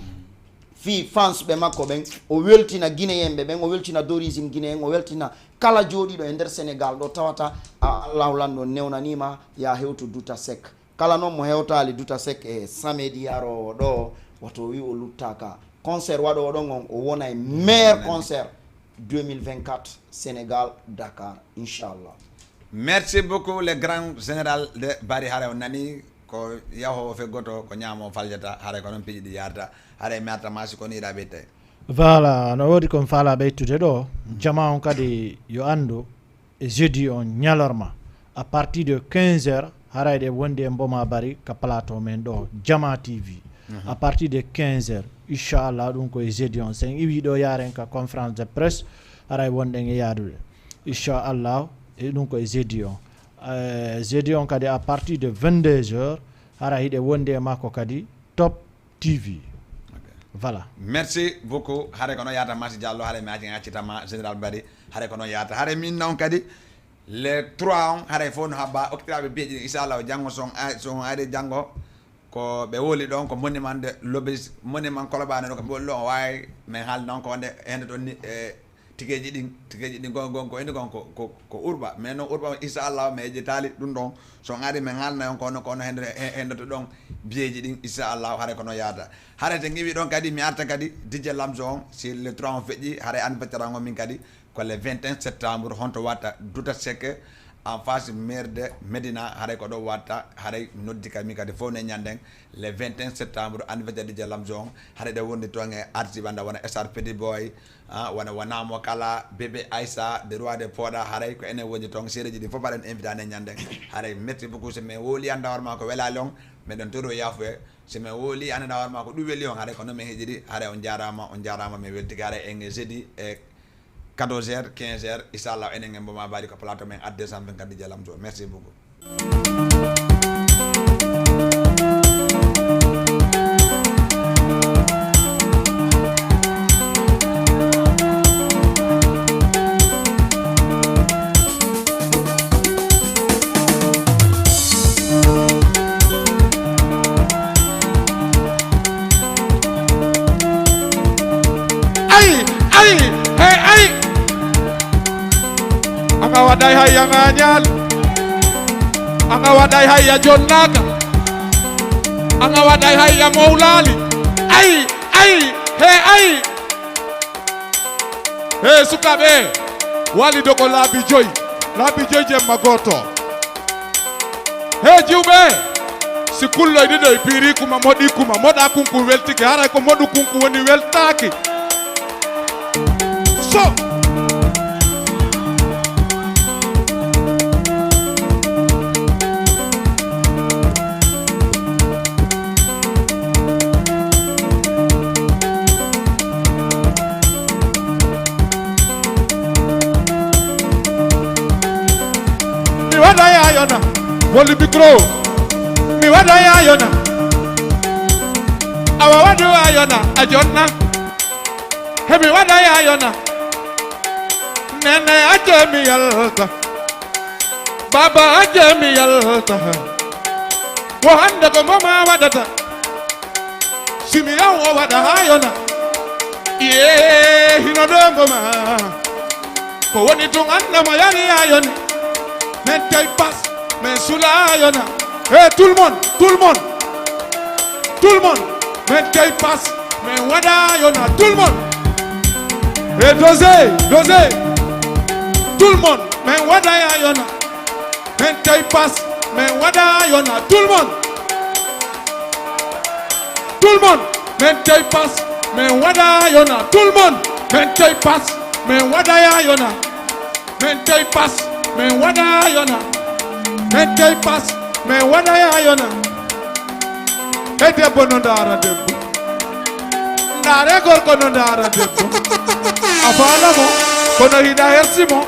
Fii fans ɓe makko ɓen, o weltina Guinéen ɓe ɓen, o weltina d'origine Guinéen, o weltina kala jooɗiiɗo e nder Sénégal ɗo tawata a Allahu lanɗo newnaniima, ya hewtu Duta Seck. Kala noon mo hewtaali Duta Seck e samedi aroowo ɗo, wato o wi o luttaaka. Concert waɗoowo ɗon on, o wona e meilleur concert deux mille vingt-quatre Sénégal, Dakar, inchallah. Merci beaucoup, le grand général de Bari. Hare on nani ko yaho o feggoto, ko ñaamo o faljata, hare ko noon piiji ɗi yarata, hare mi arta ma si ko ni ɗa ɓeytay. Voilà, no woodi kon faala ɓeytude ɗo. Jama on kadi yo anndu, e jeudi on ñalorma, à partir de quinze heures, haray ɗe wondi e Mboma Bari ka plateau men ɗo, Jama T V. À partir de quinze heures, inchallah, ɗum ko e jeudi on. Sen iwi ɗo, yaren ka conférence de presse, haray wonɗen e yaadude. Inchallah, E ɗum ko e jeudi on. Eh, jeudi on kadi à partir de vingt-deux heures, hara hiɗe wondi e makko kadi Top T V. Ok. Voilà. Merci beaucoup. Hare ko noon yahata Massi Diallo, hare mi acci, accitama Général Bari. Hare ko noon yahata. Hare min noon kadi, le trois on, hare fof no habba. Okkitiraaɓe biyeeji ɗin, inchallah, janngo son a-, son ari janngo. Ko ɓe woli ɗon ko monument de l'obélisque, monument Colobane ɗo ko ɓe woli ɗon, o waawi men haalde noon ko wonde hende ɗon ni, e tikeeji ɗin, tikeeji ɗin gon, gon ko indi kon ko, ko, ko urɓa. Mais noon urɓa on, inchallah, mi yejjitaali ɗum ɗon. So on ari men haalna on kono, kono hende, he-, hende to ɗon biyeeji ɗin, inchallah, hare ko noon yaata. Hare te ngiwi ɗon kadi, mi arta kadi D J Lamzo on, si le trois on feƴƴi, hare anniversaire an on min kadi, ko le vingt et un septembre, honto watta Douta Seck en face maire de Médina, haray ko ɗo watta, haray noddi kadi min kadi fof ne ñanden le vingt et un septembre, anniversaire de Lamzo on, haray ɗe wondi toon e artiste ɓanda wona Star Petit Boy, ah, wona Wonamo Kala, Bébé Aïssa, de Roi de Poda, haray ko enen woni toon, sereji ɗi fof mbaɗen invité ne ñanden, haray merci beaucoup, so min woli anda hoore ma ko welali on, meɗen toro yafuye, so min woli anda hoore ma ko ɗum weli on, haray ko noon min heɗiri, haray on jarama, on jarama, min weltike, haray en jeudi e quatorze heures, quinze heures, inchallah, enen en mboma mbaɗi ko plateau men at deux cent vingt-quatre D J Lamzo. Merci beaucoup. Ay, ay, hey, ay. Anga waɗay hay anga ñaal. Anga waɗay hay a jonnaka. Anga waɗay hay a mawlali. Ay, ay, hey, ay. Hey, sukaaɓe, wali dogo laabi joyi. Laabi joyi jemma gooto. He jiwɓe, si kulloy ɗiɗo e piiri kuma moɗi kuma moɗa kunku weltike, haray ko moɗu kunku woni weltaaki. So. Mi waɗa yayona, woli micro. Mi waɗa yayona. Awa waɗu yayona, a jonna. He mi waɗa yayona. Nene acce mi yalta. Baba acce mi yalta. Wo hande ko moma waɗata. Si mi yaw o waɗa ha yona. Iye hino ɗo ngoma. Ko woni tun annda mo yari ha yoni. Men tay pas, men sula ha yona. Hey, tout le monde, tout le monde. Tout le monde, men tay pas, men waɗa ha yona. Tout le monde. Hey, dosez, dosez. Tout le monde, men waɗa ha yona. Men tay pas, men waɗa yona, tout le monde. Tout le monde, men tay pas, men waɗa yona, tout le monde. Men tay pas, men waɗa yona. Men tay pas, men waɗa yona. Men tay pas, men waɗa yona. E debbo no ndaara debbo. Ndaare gorko no ndaara debbo. A faala mo, kono hiɗa hersi mo.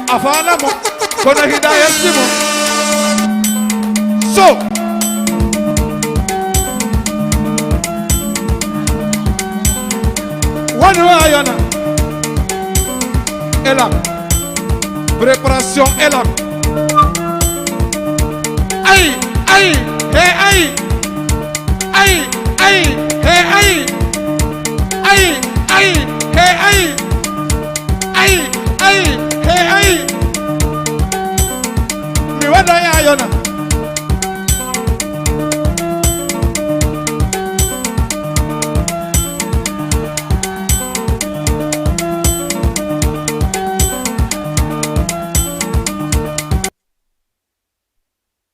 A faala mo, kono hiɗa hersi mo. So. Wano ayona. Elam. Préparation Elam. Ay, ay, hey, ay.